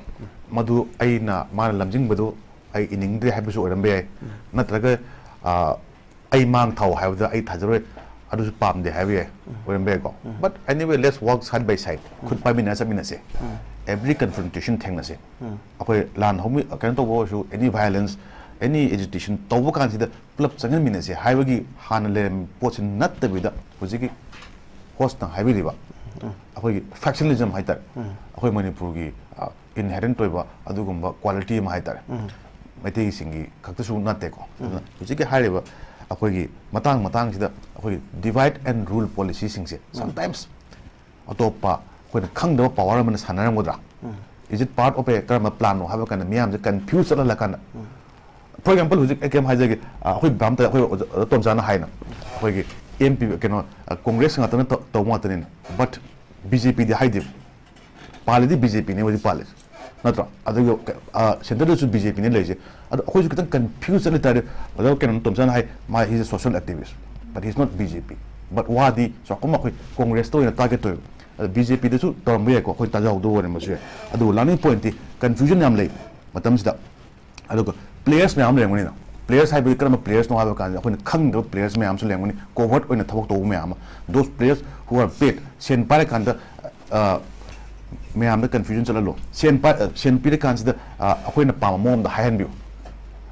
ꯃꯗꯨ ꯑꯩꯅ, ꯃꯥꯅ ꯂꯝꯖꯤꯡꯕꯗꯨ ꯑꯩ ꯏꯅꯤꯡꯗ꯭ꯔꯦ ꯍꯥꯏꯕꯁꯨ ꯑꯣꯏꯔꯝꯕ ꯌꯥꯏ, ꯅꯠꯇ꯭ꯔꯒ, ꯑ, ꯑꯩ ꯃꯥꯡ ꯊꯥꯎ ꯍꯥꯏꯕꯗ ꯑꯩ ꯊꯥꯖꯔꯣꯏ, ꯑꯗꯨꯁꯨ ꯄꯥꯝꯗꯦ ꯍꯥꯏꯕ ꯌꯥꯏ, ꯑꯣꯏꯔꯝꯕ ꯌꯥꯏꯀꯣ꯫ But anyway, let's walk side by side. ꯈꯨꯠ ꯄꯥꯏꯃꯤꯟꯅꯔ ꯆꯠꯃꯤꯟꯅꯁꯦ꯫ Every confrontation ꯊꯦꯡꯅꯁꯦ꯫ ꯑꯩꯈꯣꯏ ꯂꯥꯟ ꯍꯧꯃꯤ-, ꯀꯩꯅꯣ ꯇꯧꯕ ꯑꯣꯏꯔꯁꯨ, any violence, any agitation ꯇꯧꯕ ꯀꯥꯟꯁꯤꯗ ꯄꯨꯂꯞ ꯆꯪꯍꯟꯃꯤꯟꯅꯁꯦ ꯍꯥꯏꯕꯒꯤ ꯍꯥꯟꯅ ꯂꯩꯔꯝꯃꯤꯕ ꯄꯣꯠꯁꯤ ꯅꯠꯇꯕꯤꯗ, ꯍꯧꯖꯤꯛꯀꯤ host ꯅ ꯍꯥꯏꯕꯤꯔꯤꯕ ꯑꯩꯈꯣꯏꯒꯤ factionalism ꯍꯥꯏꯇꯥꯔꯦ, ꯑꯩꯈꯣꯏ ꯃꯅꯤꯄꯨꯔꯒꯤ, ꯑ, inherent ꯑꯣꯏꯕ ꯑꯗꯨꯒꯨꯝꯕ quality ꯑꯃ ꯍꯥꯏꯇꯥꯔꯦ, ꯃꯩꯇꯩꯁꯤꯡꯒꯤ ꯈꯛꯇꯁꯨ ꯅꯠꯇꯦꯀꯣ꯫ ꯑꯗꯨꯅ ꯍꯧꯖꯤꯛꯀꯤ ꯍꯥꯏꯔꯤꯕ ꯑꯩꯈꯣꯏꯒꯤ ꯃꯇꯥꯡ ꯃꯇꯥꯡꯁꯤꯗ ꯑꯩꯈꯣꯏꯒꯤ divide and rule policyꯁꯤꯡꯁꯦ sometimes ꯑꯇꯣꯞꯄ ꯑꯩꯈꯣꯏꯅ ꯈꯪꯗꯕ power ꯑꯃꯅ ꯁꯥꯟꯅꯔꯝꯒꯗ꯭ꯔꯥ? Is it part of a ꯀꯔꯝꯕ planꯅꯣ ꯍꯥꯏꯕ ꯀꯥꯟꯗ ꯃꯤꯌꯥꯝꯁꯦ confuse ꯆꯠꯍꯜꯂꯀꯥꯟꯗ, for example, ꯍꯧꯖꯤꯛ ꯑꯩ ꯀꯩꯝ ꯍꯥꯏꯖꯒꯦ, ꯑ, ꯑꯩꯈꯣꯏ ꯕꯥꯝꯇ ꯑꯩꯈꯣꯏ ꯑꯣꯖꯥ, ꯑꯣꯖꯥ ꯇꯣꯝꯆꯥꯅ ꯍꯥꯏꯅ ꯑꯩꯈꯣꯏꯒꯤ MP ꯀꯩꯅꯣ, ꯑ, Congress ꯉꯥꯛꯇꯅ ꯇꯧ-, ꯇꯧꯕ ꯉꯥꯛꯇꯅꯤꯅ, but BJPꯗꯤ ꯍꯥꯏꯗꯦꯕ꯫ ꯄꯥꯜꯂꯤꯗꯤ BJPꯅꯦ ꯍꯧꯖꯤꯛ ꯄꯥꯜꯂꯤꯁꯦ, ꯅꯠꯇ꯭ꯔꯣ? ꯑꯗꯨꯒ, ꯑ, centreꯗꯁꯨ BJPꯅꯦ ꯂꯩꯔꯤꯁꯦ꯫ ꯑꯗꯣ ꯑꯩꯈꯣꯏꯁꯨ ꯈꯤꯇꯪ confuse ꯆꯠꯂꯤ ꯇꯥꯔꯦ꯫ ꯑꯣꯖꯥ ꯀꯩꯅꯣ ꯇꯣꯝꯆꯥꯅ ꯍꯥꯏ, ꯃꯥ he's a social activist, but he's not BJP꯫ But ꯋꯥꯗꯤ ꯆꯥꯎꯔꯥꯛꯄ ꯑꯃ ꯑꯩꯈꯣꯏ Congressꯇ ꯑꯣꯏꯅ target ꯇꯧꯋꯦꯕ꯫ ꯑꯗꯣ BJPꯗꯁꯨ ꯇꯧꯔꯝꯕ ꯌꯥꯏꯀꯣ, ꯑꯩꯈꯣꯏ ꯇꯥꯖꯍꯧꯗꯕ ꯑꯣꯏꯔꯝꯕꯁꯨ ꯌꯥꯏ꯫ ꯑꯗꯨꯕꯨ learning pointꯇꯤ confusion ꯌꯥꯝ ꯂꯩ ꯃꯇꯝꯁꯤꯗ꯫ ꯑꯗꯨꯒ players ꯃꯌꯥꯝ ꯂꯩꯔꯝꯒꯅꯤꯅ, players ꯍꯥꯏꯕꯗꯤ ꯀꯔꯝꯕ players ꯅꯣ ꯍꯥꯏꯕ ꯀꯥꯟꯗ ꯑꯩꯈꯣꯏꯅ ꯈꯪꯗꯕ players ꯃꯌꯥꯝꯁꯨ ꯂꯩꯔꯝꯒꯅꯤ, covert ꯑꯣꯏꯅ ꯊꯕꯛ ꯇꯧꯕ ꯃꯌꯥꯝ ꯑꯃ꯫ Those players who are paid, ꯁꯦꯟ ꯄꯥꯏꯔꯀꯥꯟꯗ, ꯑ, ꯃꯌꯥꯝꯗ confusion ꯆꯠꯍꯜꯂꯣ꯫ ꯁꯦꯟ ꯄꯥꯏ-, ꯑ, ꯁꯦꯟ ꯄꯤꯔꯀꯥꯟꯁꯤꯗ, ꯑ, ꯑꯩꯈꯣꯏꯅ ꯄꯥꯝꯕ ꯃꯑꯣꯡꯗ ꯍꯥꯏꯍꯟꯕꯤꯌꯨ꯫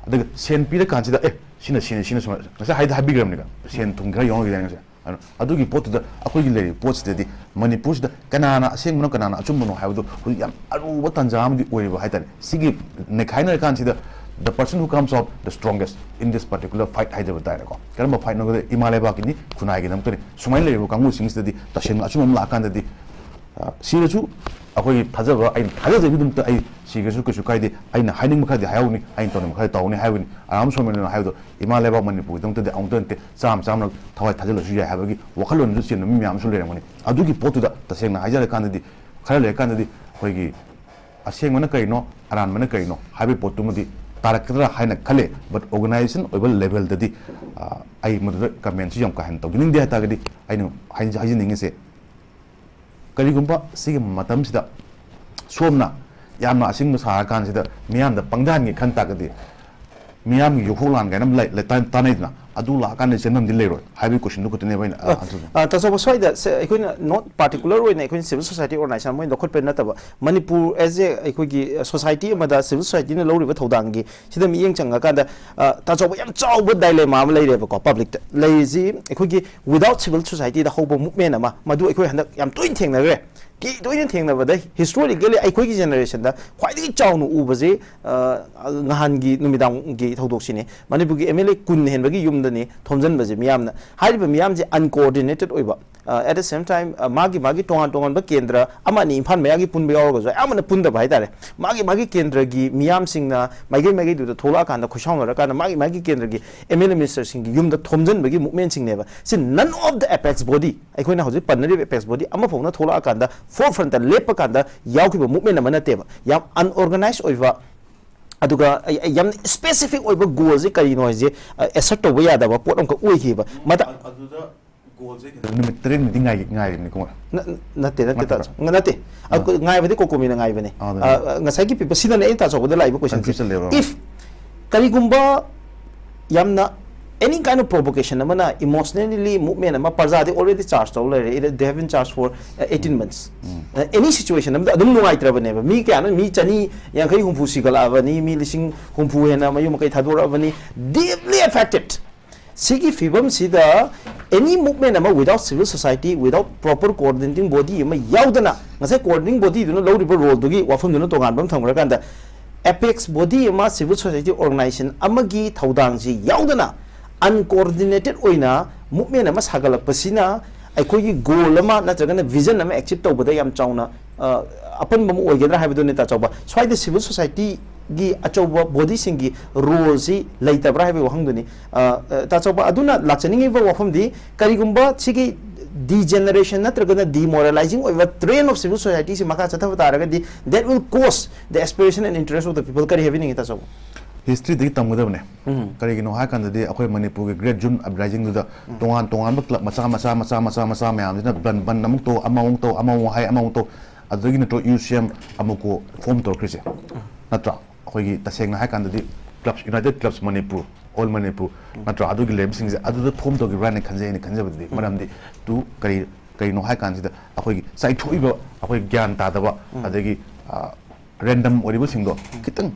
ꯑꯗꯨꯒ ꯁꯦꯟ ꯄꯤꯔꯀꯥꯟꯁꯤꯗ, "ꯑꯦ, ꯁꯤꯅ ꯁꯤꯅꯤ, ꯁꯤꯅ ꯁꯨꯃꯥꯏꯅ", ꯉꯁꯥꯏ ꯍꯥꯏꯗꯤ ꯍꯥꯏꯕꯤꯈ꯭ꯔꯕꯅꯤꯀ, ꯁꯦꯟ ꯊꯨꯝ ꯈꯔ ꯌꯥꯎꯔꯒꯗꯤ ꯉꯁꯥꯏ꯫ ꯑꯗꯨ, ꯑꯗꯨꯒꯤ ꯄꯣꯠꯇꯨꯗ ꯑꯩꯈꯣꯏꯒꯤ ꯂꯩꯔꯤꯕ ꯄꯣꯠꯁꯤꯗꯗꯤ ꯃꯅꯤꯄꯨꯔꯁꯤꯗ ꯀꯅꯥꯅ ꯑꯁꯦꯡꯕꯅꯣ ꯀꯅꯥꯅ ꯑꯆꯨꯝꯕꯅꯣ ꯍꯥꯏꯕꯗꯨ ꯍꯧꯖꯤꯛ ꯌꯥꯝ ꯑꯔꯨꯕ ꯇꯥꯟꯖꯥ ꯑꯃꯗꯤ ꯑꯣꯏꯔꯤꯕ ꯍꯥꯏꯇꯥꯔꯦ꯫ ꯁꯤꯒꯤ ꯅꯩꯈꯥꯏꯅꯔꯀꯥꯟꯁꯤꯗ the person who comes out the strongest in this particular fight ꯍꯥꯏꯖꯕ ꯇꯥꯔꯦꯀꯣ꯫ ꯀꯔꯝꯕ fightꯅꯣ ꯍꯥꯏꯕꯗ ꯏꯃꯥ ꯂꯩꯕꯥꯛꯀꯤꯅꯤ, ꯈꯨꯟꯅꯥꯏꯒꯤꯗꯃꯛꯇꯅꯤ꯫ ꯁꯨꯃꯥꯏꯅ ꯂꯩꯔꯤꯕ ꯀꯥꯡꯕꯨꯁꯤꯡꯁꯤꯗꯗꯤ ꯇꯁꯦꯡꯅ ꯑꯆꯨꯝꯕ ꯑꯃ ꯂꯥꯛꯑꯀꯥꯟꯗꯗꯤ, ꯑ, ꯁꯤꯔꯁꯨ ꯑꯩꯈꯣꯏꯒꯤ ꯊꯥꯖꯕ, ꯑꯩꯅ ꯊꯥꯖꯖꯕꯤꯗꯃꯛꯇ ꯑꯩ ꯁꯤꯈ꯭ꯔꯁꯨ ꯀꯩꯁꯨ ꯀꯥꯏꯗꯦ, ꯑꯩꯅ ꯍꯥꯏꯅꯤꯡꯕ ꯈꯔꯗꯤ ꯍꯥꯏꯍꯧꯅꯤ, ꯑꯩꯅ ꯇꯧꯅꯤꯡꯕ ꯈꯔꯗꯤ ꯇꯧꯍꯧꯅꯤ ꯍꯥꯏꯕꯅꯤ꯫ ꯑꯔꯥꯝ ꯁꯣꯃꯦꯟꯅ ꯍꯥꯏꯕꯗꯣ ꯏꯃꯥ ꯂꯩꯕꯥꯛ ꯃꯅꯤꯄꯨꯔꯒꯤꯗꯃꯛꯇꯗꯤ ꯑꯃꯨꯛꯇ ꯅꯠꯇꯦ, ꯆꯥꯝꯃ ꯆꯥꯝꯃ ꯊꯋꯥꯏ ꯊꯥꯖꯤꯜꯂꯁꯨ ꯌꯥꯏ ꯍꯥꯏꯕꯒꯤ ꯋꯥꯈꯜꯂꯣꯟꯗꯨꯁꯨ ꯆꯦꯟꯕ ꯃꯤ ꯃꯌꯥꯝ ꯑꯃꯁꯨ ꯂꯩꯔꯝꯒꯅꯤ꯫ ꯑꯗꯨꯒꯤ ꯄꯣꯠꯇꯨꯗ ꯇꯁꯦꯡꯅ ꯍꯥꯏꯖꯔꯀꯥꯟꯗꯗꯤ, ꯈꯔ ꯂꯩꯔꯀꯥꯟꯗꯗꯤ ꯑꯩꯈꯣꯏꯒꯤ ꯑꯁꯦꯡꯕꯅ ꯀꯔꯤꯅꯣ, ꯑꯔꯥꯟꯕꯅ ꯀꯔꯤꯅꯣ ꯍꯥꯏꯕꯒꯤ ꯄꯣꯠꯇꯨꯃꯗꯤ ꯇꯥꯔꯛꯀꯗ꯭ꯔꯥ ꯍꯥꯏꯅ ꯈꯜꯂꯦ꯫ But organization ꯑꯣꯏꯕ levelꯗꯗꯤ, ꯑ, ꯑꯩ ꯃꯗꯨꯗ commentꯁꯨ ꯌꯥꯝ ꯀꯥ ꯍꯦꯟꯅ ꯇꯧꯖꯅꯤꯡꯗꯦ ꯍꯥꯏꯇꯥꯔꯒꯗꯤ ꯑꯩꯅ ꯍꯥꯏꯖ-, ꯍꯥꯏꯖꯅꯤꯡꯉꯤꯁꯦ, ꯀꯔꯤꯒꯨꯝꯕ ꯁꯤꯒꯤ ꯃꯇꯝꯁꯤꯗ ꯁꯣꯝꯅ ꯌꯥꯝꯅ ꯑꯁꯦꯡꯕ ꯁꯥꯔꯀꯥꯟꯁꯤꯗ ꯃꯤꯌꯥꯝꯗ ꯄꯪꯊꯍꯟꯒꯦ ꯈꯟ ꯇꯥꯔꯒꯗꯤ, ꯃꯤꯌꯥꯝꯒꯤ ꯌꯣꯛꯈꯣꯛ ꯂꯥꯟ ꯀꯥꯏꯅ ꯑꯃ ꯂꯩ-, ꯂꯩ-, ꯇꯥꯟ-, ꯇꯥꯟꯅꯩꯗꯅ, ꯑꯗꯨ ꯂꯥꯛꯑꯀꯥꯟꯗ ꯆꯦꯟꯐꯝꯗꯤ ꯂꯩꯔꯣꯏ ꯍꯥꯏꯕꯒꯤ questionꯗꯨ ꯈꯛꯇꯅꯦꯕ ꯑꯩꯅ, ꯑ, ꯑ, answerꯁꯦ꯫ ꯑ, ꯇꯥꯆꯧꯕ, ꯁ꯭ꯋꯥꯏꯗ ꯁꯦ-, ꯑꯩꯈꯣꯏꯅ not particular ꯑꯣꯏꯅ ꯑꯩꯈꯣꯏꯅ civil society organization ꯑꯃ ꯑꯣꯏꯅ ꯂꯧꯈꯠꯄ ꯅꯠꯇꯕ, ꯃꯅꯤꯄꯨꯔ as a ꯑꯩꯈꯣꯏꯒꯤ, ꯑ, society ꯑꯃꯗ civil societyꯅ ꯂꯧꯔꯤꯕ ꯊꯧꯗꯥꯡꯒꯤ ꯁꯤꯗ ꯃꯤꯠꯌꯦꯡ ꯆꯪꯉꯀꯥꯟꯗ, ꯑ, ꯇꯥꯆꯧꯕ, ꯌꯥꯝ ꯆꯥꯎꯕ dilemma ꯑꯃ ꯂꯩꯔꯦꯕꯀꯣ publicꯇ꯫ ꯂꯩꯔꯤꯁꯤ ꯑꯩꯈꯣꯏꯒꯤ without civil societyꯗ ꯍꯧꯕ movement ꯑꯃ, ꯃꯗꯨ ꯑꯩꯈꯣꯏ ꯍꯟꯗꯛ ꯌꯥꯝ ꯇꯣꯏꯅ ꯊꯦꯡꯅꯈ꯭ꯔꯦ꯫ ꯀꯤ ꯇꯣꯏꯅ ꯊꯦꯡꯅꯕꯗ, historically ꯑꯩꯈꯣꯏꯒꯤ generationꯗ ꯈ꯭ꯋꯥꯏꯗꯒꯤ ꯆꯥꯎꯅ ꯎꯕꯁꯦ, ꯑ, ꯅꯍꯥꯟꯒꯤ ꯅꯨꯃꯤꯗꯥꯡꯒꯤ ꯊꯧꯗꯣꯛꯁꯤꯅꯤ꯫ ꯃꯅꯤꯄꯨꯔꯒꯤ M L A ꯀꯨꯟ ꯍꯦꯟꯕꯒꯤ ꯌꯨꯝꯗꯅꯤ ꯊꯣꯝꯖꯤꯟꯕꯁꯦ ꯃꯤꯌꯥꯝꯅ꯫ ꯍꯥꯏꯔꯤꯕ ꯃꯤꯌꯥꯝꯁꯦ uncoordinated ꯑꯣꯏꯕ, ꯑ, at the same time, ꯑ, ꯃꯥꯒꯤ, ꯃꯥꯒꯤ ꯇꯣꯉꯥꯟ ꯇꯣꯉꯥꯟꯕ ꯀꯦꯟꯗ꯭ꯔ ꯑꯃ ꯑꯅꯤ ꯏꯝꯐꯥꯜ ꯃꯌꯥꯒꯤ ꯄꯨꯟꯕ ꯌꯥꯎꯔꯒꯁꯨ ꯑꯌꯥꯝꯕꯅ ꯄꯨꯟꯗꯕ ꯍꯥꯏꯇꯥꯔꯦ꯫ ꯃꯥꯒꯤ, ꯃꯥꯒꯤ ꯀꯦꯟꯗ꯭ꯔꯒꯤ ꯃꯤꯌꯥꯝꯁꯤꯡꯅ ꯃꯥꯏꯀꯩ ꯃꯥꯏꯀꯩꯗꯨꯗ ꯊꯣꯛꯂꯛꯑꯀꯥꯟꯗ, ꯈꯨꯠꯁꯥꯎꯅꯔꯀꯥꯟꯗ ꯃꯥꯒꯤ, ꯃꯥꯒꯤ ꯀꯦꯟꯗ꯭ꯔꯒꯤ M L A ministerꯁꯤꯡꯒꯤ ꯌꯨꯝꯗ ꯊꯣꯝꯖꯤꯟꯕꯒꯤ movementꯁꯤꯡꯅꯦꯕ꯫ ꯁꯤ none of the apex body, ꯑꯩꯈꯣꯏꯅ ꯍꯧꯖꯤꯛ ꯄꯟꯅꯔꯤꯕ apex body ꯑꯃꯐꯥꯎꯅ ꯊꯣꯛꯂꯛꯑꯀꯥꯟꯗ, forefrontꯇ ꯂꯦꯞꯄ ꯀꯥꯟꯗ ꯌꯥꯎꯈꯤꯕ movement ꯑꯃ ꯅꯠꯇꯦꯕ꯫ ꯌꯥꯝ unorganized ꯑꯣꯏꯕ, ꯑꯗꯨꯒ ꯑꯩ, ꯑꯩ ꯌꯥꯝ specific ꯑꯣꯏꯕ goalꯁꯦ ꯀꯔꯤꯅꯣ ꯍꯥꯏꯁꯦ, ꯑ, assert ꯇꯧꯕ ꯌꯥꯗꯕ ꯄꯣꯠ ꯑꯃꯈꯛ ꯑꯣꯏꯈꯤꯕ꯫ ꯃꯇꯥ- ꯑ-, ꯑꯗꯨꯗ goalꯁꯦ ꯀꯩꯅꯣ, ꯅꯨꯃꯤꯠ ꯇꯔꯦꯠꯃꯨꯛꯇꯤ ꯉꯥꯏꯒꯦ-, ꯉꯥꯏꯔꯤꯕꯅꯤꯀꯣ꯫ ꯅ-, ꯅꯠꯇꯦ, ꯅꯠꯇꯦ, ꯅꯠꯇꯦ꯫ ꯇꯥ-, ꯅꯠꯇꯦ꯫ ꯑ, ꯑꯥ꯫ ꯉꯥꯏꯕꯗꯤ ꯀꯣꯀꯣꯃꯤꯅ ꯉꯥꯏꯕꯅꯦ꯫ ꯑꯥ, ꯑꯗꯨꯅꯦ꯫ ꯑ, ꯉꯁꯥꯏꯒꯤ paper ꯁꯤꯗꯅꯦ ꯑꯩꯅ ꯇꯥ ꯆꯥꯎꯕꯗ ꯂꯥꯛꯏꯕ questionꯁꯦ꯫ Confuse ꯂꯩꯕ꯭ꯔꯣ? If ꯀꯔꯤꯒꯨꯝꯕ ꯌꯥꯝꯅ any kind of provocation ꯑꯃꯅ emotionally movement ꯑꯃ ꯄ꯭ꯔꯖꯥꯗꯤ already charge ꯇꯧ ꯂꯩꯔꯦ, either they have been charged for, uh, eighteen months꯫ Um. Uh, any situation ꯑꯃꯗ ꯑꯗꯨꯝ ꯅꯨꯡꯉꯥꯏꯇ꯭ꯔꯕꯅꯦꯕ꯫ ꯃꯤ ꯀꯌꯥꯅꯣ? ꯃꯤ ꯆꯅꯤ ꯌꯥꯡꯈꯩ ꯍꯨꯝꯐꯨ ꯁꯤꯒꯠꯂꯛꯑꯕꯅꯤ, ꯃꯤ ꯂꯤꯁꯤꯡ ꯍꯨꯝꯐꯨ ꯍꯦꯟꯅ ꯃꯌꯨꯝ ꯃꯀꯩ ꯊꯥꯗꯣꯔꯛꯑꯕꯅꯤ, deeply affected꯫ ꯁꯤꯒꯤ ꯐꯤꯕꯝꯁꯤꯗ any movement ꯑꯃ without civil society, without proper coordinating body ꯑꯃ ꯌꯥꯎꯗꯅ, ꯉꯁꯥꯏ coordinating bodyꯗꯨꯅ ꯂꯧꯔꯤꯕ roleꯗꯨꯒꯤ ꯋꯥꯐꯝꯗꯨꯅ ꯇꯣꯉꯥꯟꯕ ꯑꯃ ꯊꯝꯈ꯭ꯔꯀꯥꯟꯗ, apex body ꯑꯃ, civil society organization ꯑꯃꯒꯤ ꯊꯧꯗꯥꯡꯁꯤ ꯌꯥꯎꯗꯅ uncoordinated ꯑꯣꯏꯅ movement ꯑꯃ ꯁꯥꯒꯠꯂꯛꯄꯁꯤꯅ ꯑꯩꯈꯣꯏꯒꯤ goal ꯑꯃ ꯅꯠꯇ꯭ꯔꯒꯅ vision ꯑꯃ achieve ꯇꯧꯕꯗ ꯌꯥꯝ ꯆꯥꯎꯅ, ꯑ, ꯑꯄꯟꯕ ꯑꯃ ꯑꯣꯏꯒꯗ꯭ꯔꯥ ꯍꯥꯏꯕꯗꯨꯅꯤ, ꯇꯥ ꯆꯥꯎꯕ꯫ ꯁ꯭ꯋꯥꯏꯗ civil societyꯒꯤ ꯑꯆꯧꯕ bodyꯁꯤꯡꯒꯤ roleꯁꯤ ꯂꯩꯇꯕ꯭ꯔꯥ ꯍꯥꯏꯕꯒꯤ ꯋꯥꯍꯪꯗꯨꯅꯤ꯫ ꯑ, ꯑ, ꯇꯥ ꯆꯥꯎꯕ, ꯑꯗꯨꯅ ꯂꯥꯛꯆꯅꯤꯡꯉꯤꯕ ꯋꯥꯐꯝꯗꯤ, ꯀꯔꯤꯒꯨꯝꯕ ꯁꯤꯒꯤ degeneration ꯅꯠꯇ꯭ꯔꯒꯅ demoralizing ꯑꯣꯏꯕ trend of civil societyꯁꯤ ꯃꯈꯥ ꯆꯠꯊꯕ ꯇꯥꯔꯒꯗꯤ, that will cause the aspiration and interest of the people꯫ ꯀꯔꯤ ꯍꯥꯏꯕꯤꯅꯤꯡꯉꯤ, ꯇꯥ ꯆꯥꯎꯕ? Historyꯗꯒꯤ ꯇꯝꯒꯗꯕꯅꯦ꯫ ꯎꯝ꯫ ꯀꯔꯤꯒꯤꯅꯣ ꯍꯥꯏ ꯀꯥꯟꯗꯗꯤ, ꯑꯩꯈꯣꯏ ꯃꯅꯤꯄꯨꯔꯒꯤ Great June Uprisingꯗꯨꯗ ꯎꯝ꯫ ꯇꯣꯉꯥꯟ ꯇꯣꯉꯥꯟꯕ club ꯃꯆꯥ, ꯃꯆꯥ, ꯃꯆꯥ, ꯃꯆꯥ, ꯃꯆꯥ ꯃꯌꯥꯝꯁꯤꯅ ꯕꯟ, ꯕꯟ ꯑꯃꯨꯛ ꯇꯧ, ꯑꯃ ꯑꯃꯨꯛ ꯇꯧ, ꯑꯃ ꯑꯃꯨꯛ ꯍꯥꯏ, ꯑꯃ ꯑꯃꯨꯛ ꯇꯧ, ꯑꯗꯨꯗꯒꯤ ꯅꯠꯇ꯭ꯔꯣ UCM ꯑꯃꯨꯛꯀꯣ form ꯇꯧꯔꯛꯈ꯭ꯔꯤꯁꯦ? ꯎꯝ꯫ ꯅꯠꯇ꯭ꯔꯥ? ꯑꯩꯈꯣꯏꯒꯤ ꯇꯁꯦꯡꯅ ꯍꯥꯏ ꯀꯥꯟꯗꯗꯤ clubs, United Clubs Manipur, All Manipur, ꯎꯝ꯫ ꯅꯠꯇ꯭ꯔꯥ? ꯑꯗꯨꯒꯤ ꯂꯩꯔꯤꯕꯁꯤꯡꯁꯦ ꯑꯗꯨꯗ form ꯇꯧꯈꯤꯕ꯭ꯔꯥꯅ ꯈꯟꯖꯩ, ꯑꯩꯅ ꯈꯟꯖꯕꯗꯗꯤ꯫ ꯎꯝ꯫ ꯃꯔꯝꯗꯤ ꯇꯨ ꯀꯔꯤ, ꯀꯔꯤꯅꯣ ꯍꯥꯏ ꯀꯥꯟꯁꯤꯗ ꯑꯩꯈꯣꯏꯒꯤ ꯆꯥꯏꯊꯣꯛꯏꯕ, ꯑꯩꯈꯣꯏ ꯒ꯭ꯌꯥꯟ ꯇꯥꯗꯕ, ꯎꯝ꯫ ꯑꯗꯒꯤ, ꯑ, random ꯑꯣꯏꯔꯤꯕꯁꯤꯡꯗꯣ ꯎꯝ꯫ ꯈꯤꯇꯪ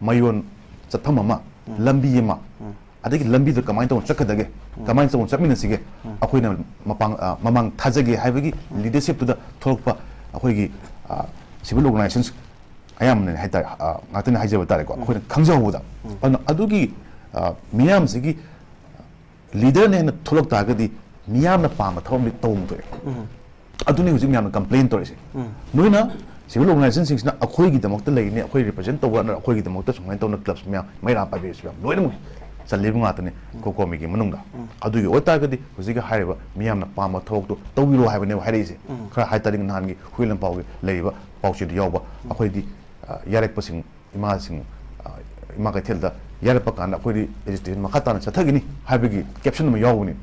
ꯃꯌꯣꯟ ꯆꯠꯐꯝ ꯑꯃ, ꯎꯝ꯫ ꯂꯝꯕꯤ ꯑꯃ, ꯎꯝ꯫ ꯑꯗꯒꯤ ꯂꯝꯕꯤꯗ ꯀꯃꯥꯏꯅ ꯇꯧꯅ ꯆꯠꯀꯗꯒꯦ, ꯀꯃꯥꯏꯅ ꯇꯧꯅ ꯆꯠꯃꯤꯟꯅꯁꯤꯒꯦ, ꯑꯩꯈꯣꯏꯅ ꯃꯄꯥꯡ ꯑ, ꯃꯃꯥꯡ ꯊꯥꯖꯒꯦ ꯍꯥꯏꯕꯒꯤ ꯂꯤꯗꯔꯁꯤꯞꯇꯨꯗ ꯊꯣꯛꯂꯛꯄ ꯑꯩꯈꯣꯏꯒꯤ ꯁꯤꯚꯤꯜ ꯑꯣꯔꯒꯅꯥꯏꯖꯦꯁꯟꯁ ꯑꯌꯥꯝꯕꯅ ꯍꯥꯏꯇꯥꯔꯦ, ꯑ, ꯉꯥꯛꯇꯅꯤ ꯍꯥꯏꯖꯕ ꯇꯥꯔꯦꯀꯣ, ꯑꯩꯈꯣꯏꯅ ꯈꯪꯖꯍꯧꯕꯗ꯫ ꯑꯗꯨꯅ ꯑꯗꯨꯒꯤ ꯑ, ꯃꯤꯌꯥꯝꯁꯤꯒꯤ ꯂꯤꯗꯔꯅ ꯍꯦꯟꯅ ꯊꯣꯛꯂꯛ ꯇꯥꯔꯒꯗꯤ ꯃꯤꯌꯥꯝꯅ ꯄꯥꯝꯕ ꯊꯕꯛ ꯑꯃꯗꯤ ꯇꯧꯕ ꯊꯣꯛꯑꯦ꯫ ꯑꯗꯨꯅꯤ ꯍꯧꯖꯤꯛ ꯃꯌꯥꯝꯅ ꯀꯝꯄ꯭ꯂꯦꯟ ꯇꯧꯔꯤꯁꯦ꯫ ꯅꯣꯏꯅ ꯁꯤꯚꯤꯜ ꯑꯣꯔꯒꯅꯥꯏꯖꯦꯁꯟꯁꯤꯡꯁꯤꯅ ꯑꯩꯈꯣꯏꯒꯤꯗꯃꯛꯇ ꯂꯩꯔꯤꯅꯤ, ꯑꯩꯈꯣꯏ ꯔꯤꯄ꯭ꯔꯖꯦꯟ ꯇꯧꯕ, ꯑꯩꯈꯣꯏꯒꯤꯗꯃꯛꯇ ꯁꯨꯃꯥꯏꯅ ꯇꯧꯅ ꯀ꯭ꯂꯕꯁ ꯃꯌꯥꯝ, ꯃꯩꯔꯥ ꯄꯥꯏꯕꯤꯔꯤꯁꯤ ꯃꯌꯥꯝ ꯂꯣꯏꯅꯃꯛ ꯆꯜꯂꯤꯕ ꯉꯥꯛꯇꯅꯤ ꯀꯣꯀꯣꯃꯤꯒꯤ ꯃꯅꯨꯡꯗ꯫ ꯑꯗꯨꯒꯤ ꯑꯣꯏꯇꯥꯔꯒꯗꯤ ꯍꯧꯖꯤꯛꯀꯤ ꯍꯥꯏꯔꯤꯕ ꯃꯤꯌꯥꯝꯅ ꯄꯥꯝꯕ ꯊꯕꯛꯇꯣ ꯇꯧꯕꯤꯔꯣ ꯍꯥꯏꯕꯅꯦꯕ ꯍꯥꯏꯔꯛꯏꯁꯦ꯫ ꯈꯔ ꯍꯥꯏꯇꯥꯔꯗꯤ ꯅꯍꯥꯟꯒꯤ ꯍꯨꯏ ꯂꯝꯄꯥꯎꯒꯤ ꯂꯩꯔꯤꯕ ꯄꯥꯎꯆꯦꯗ ꯌꯥꯎꯕ ꯑꯩꯈꯣꯏꯗꯤ, ꯑ, ꯌꯥꯔꯛꯄꯁꯤꯡ ꯏꯃꯥꯁꯤꯡ, ꯑ, ꯏꯃꯥ ꯀꯩꯊꯦꯜꯗ ꯌꯥꯔꯛꯄ ꯀꯥꯟꯗ ꯑꯩꯈꯣꯏꯗꯤ ꯑꯦꯖꯤꯇꯦꯁꯟ ꯃꯈꯥ ꯇꯥꯅ ꯆꯠꯊꯒꯅꯤ ꯍꯥꯏꯕꯒꯤ ꯀꯦꯞꯁꯟ ꯑꯃ ꯌꯥꯎꯕꯅꯤ꯫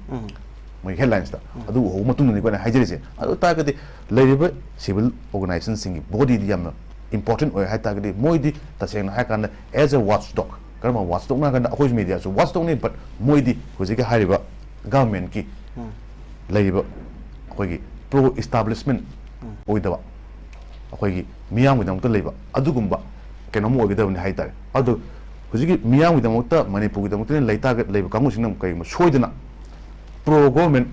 ꯃꯣꯏ ꯍꯦꯗꯂꯥꯏꯟꯁꯇ꯫ ꯑꯗꯨ ꯎꯍꯧꯕ ꯃꯇꯨꯡꯗꯅꯤꯀꯣ ꯑꯩꯅ ꯍꯥꯏꯖꯔꯤꯁꯦ꯫ ꯑꯗꯨ ꯑꯣꯏ ꯇꯥꯔꯒꯗꯤ ꯂꯩꯔꯤꯕ ꯁꯤꯚꯤꯜ ꯑꯣꯔꯒꯅꯥꯏꯖꯦꯁꯟꯁꯤꯡꯒꯤ ꯕꯣꯗꯤꯗꯤ ꯌꯥꯝꯅ ꯏꯝꯄꯣꯔꯇꯦꯟ ꯑꯣꯏ ꯍꯥꯏ ꯇꯥꯔꯒꯗꯤ ꯃꯣꯏꯗꯤ ꯇꯁꯦꯡꯅ ꯍꯥꯏꯔ ꯀꯥꯟꯗ as a watchdog, ꯀꯔꯝꯕ ꯋꯥꯆꯗꯣꯛꯅꯣ ꯍꯥꯏ ꯀꯥꯟꯗ ꯑꯩꯈꯣꯏꯁꯨ ꯃꯦꯗꯤꯌꯥꯁꯨ ꯋꯥꯆꯗꯣꯛꯅꯤ, but ꯃꯣꯏꯗꯤ ꯍꯧꯖꯤꯛꯀꯤ ꯍꯥꯏꯔꯤꯕ ꯒꯚꯔꯟꯃꯦꯟꯠꯀꯤ ꯂꯩꯔꯤꯕ ꯑꯩꯈꯣꯏꯒꯤ ꯄ꯭ꯔꯣ ꯏꯁꯇꯥꯕ꯭ꯂꯤꯁꯃꯦꯟꯠ ꯑꯣꯏꯗꯕ ꯑꯩꯈꯣꯏꯒꯤ ꯃꯤꯌꯥꯝꯒꯤꯗꯃꯛꯇ ꯂꯩꯕ ꯑꯗꯨꯒꯨꯝꯕ ꯀꯩꯅꯣꯝ ꯑꯣꯏꯒꯗꯕꯅꯤ ꯍꯥꯏꯇꯥꯔꯦ꯫ ꯑꯗꯣ ꯍꯧꯖꯤꯛꯀꯤ ꯃꯤꯌꯥꯝꯒꯤꯗꯃꯛꯇ, ꯃꯅꯤꯄꯨꯔꯒꯤꯗꯃꯛꯇ ꯂꯩꯇꯥꯔꯒ-, ꯂꯩꯕ ꯀꯥꯡꯕꯨꯁꯤꯡꯅ ꯀꯔꯤꯒꯨꯝꯕ ꯁꯣꯏꯗꯅ ꯄ꯭ꯔꯣ ꯒꯣꯔꯃꯦꯟꯠ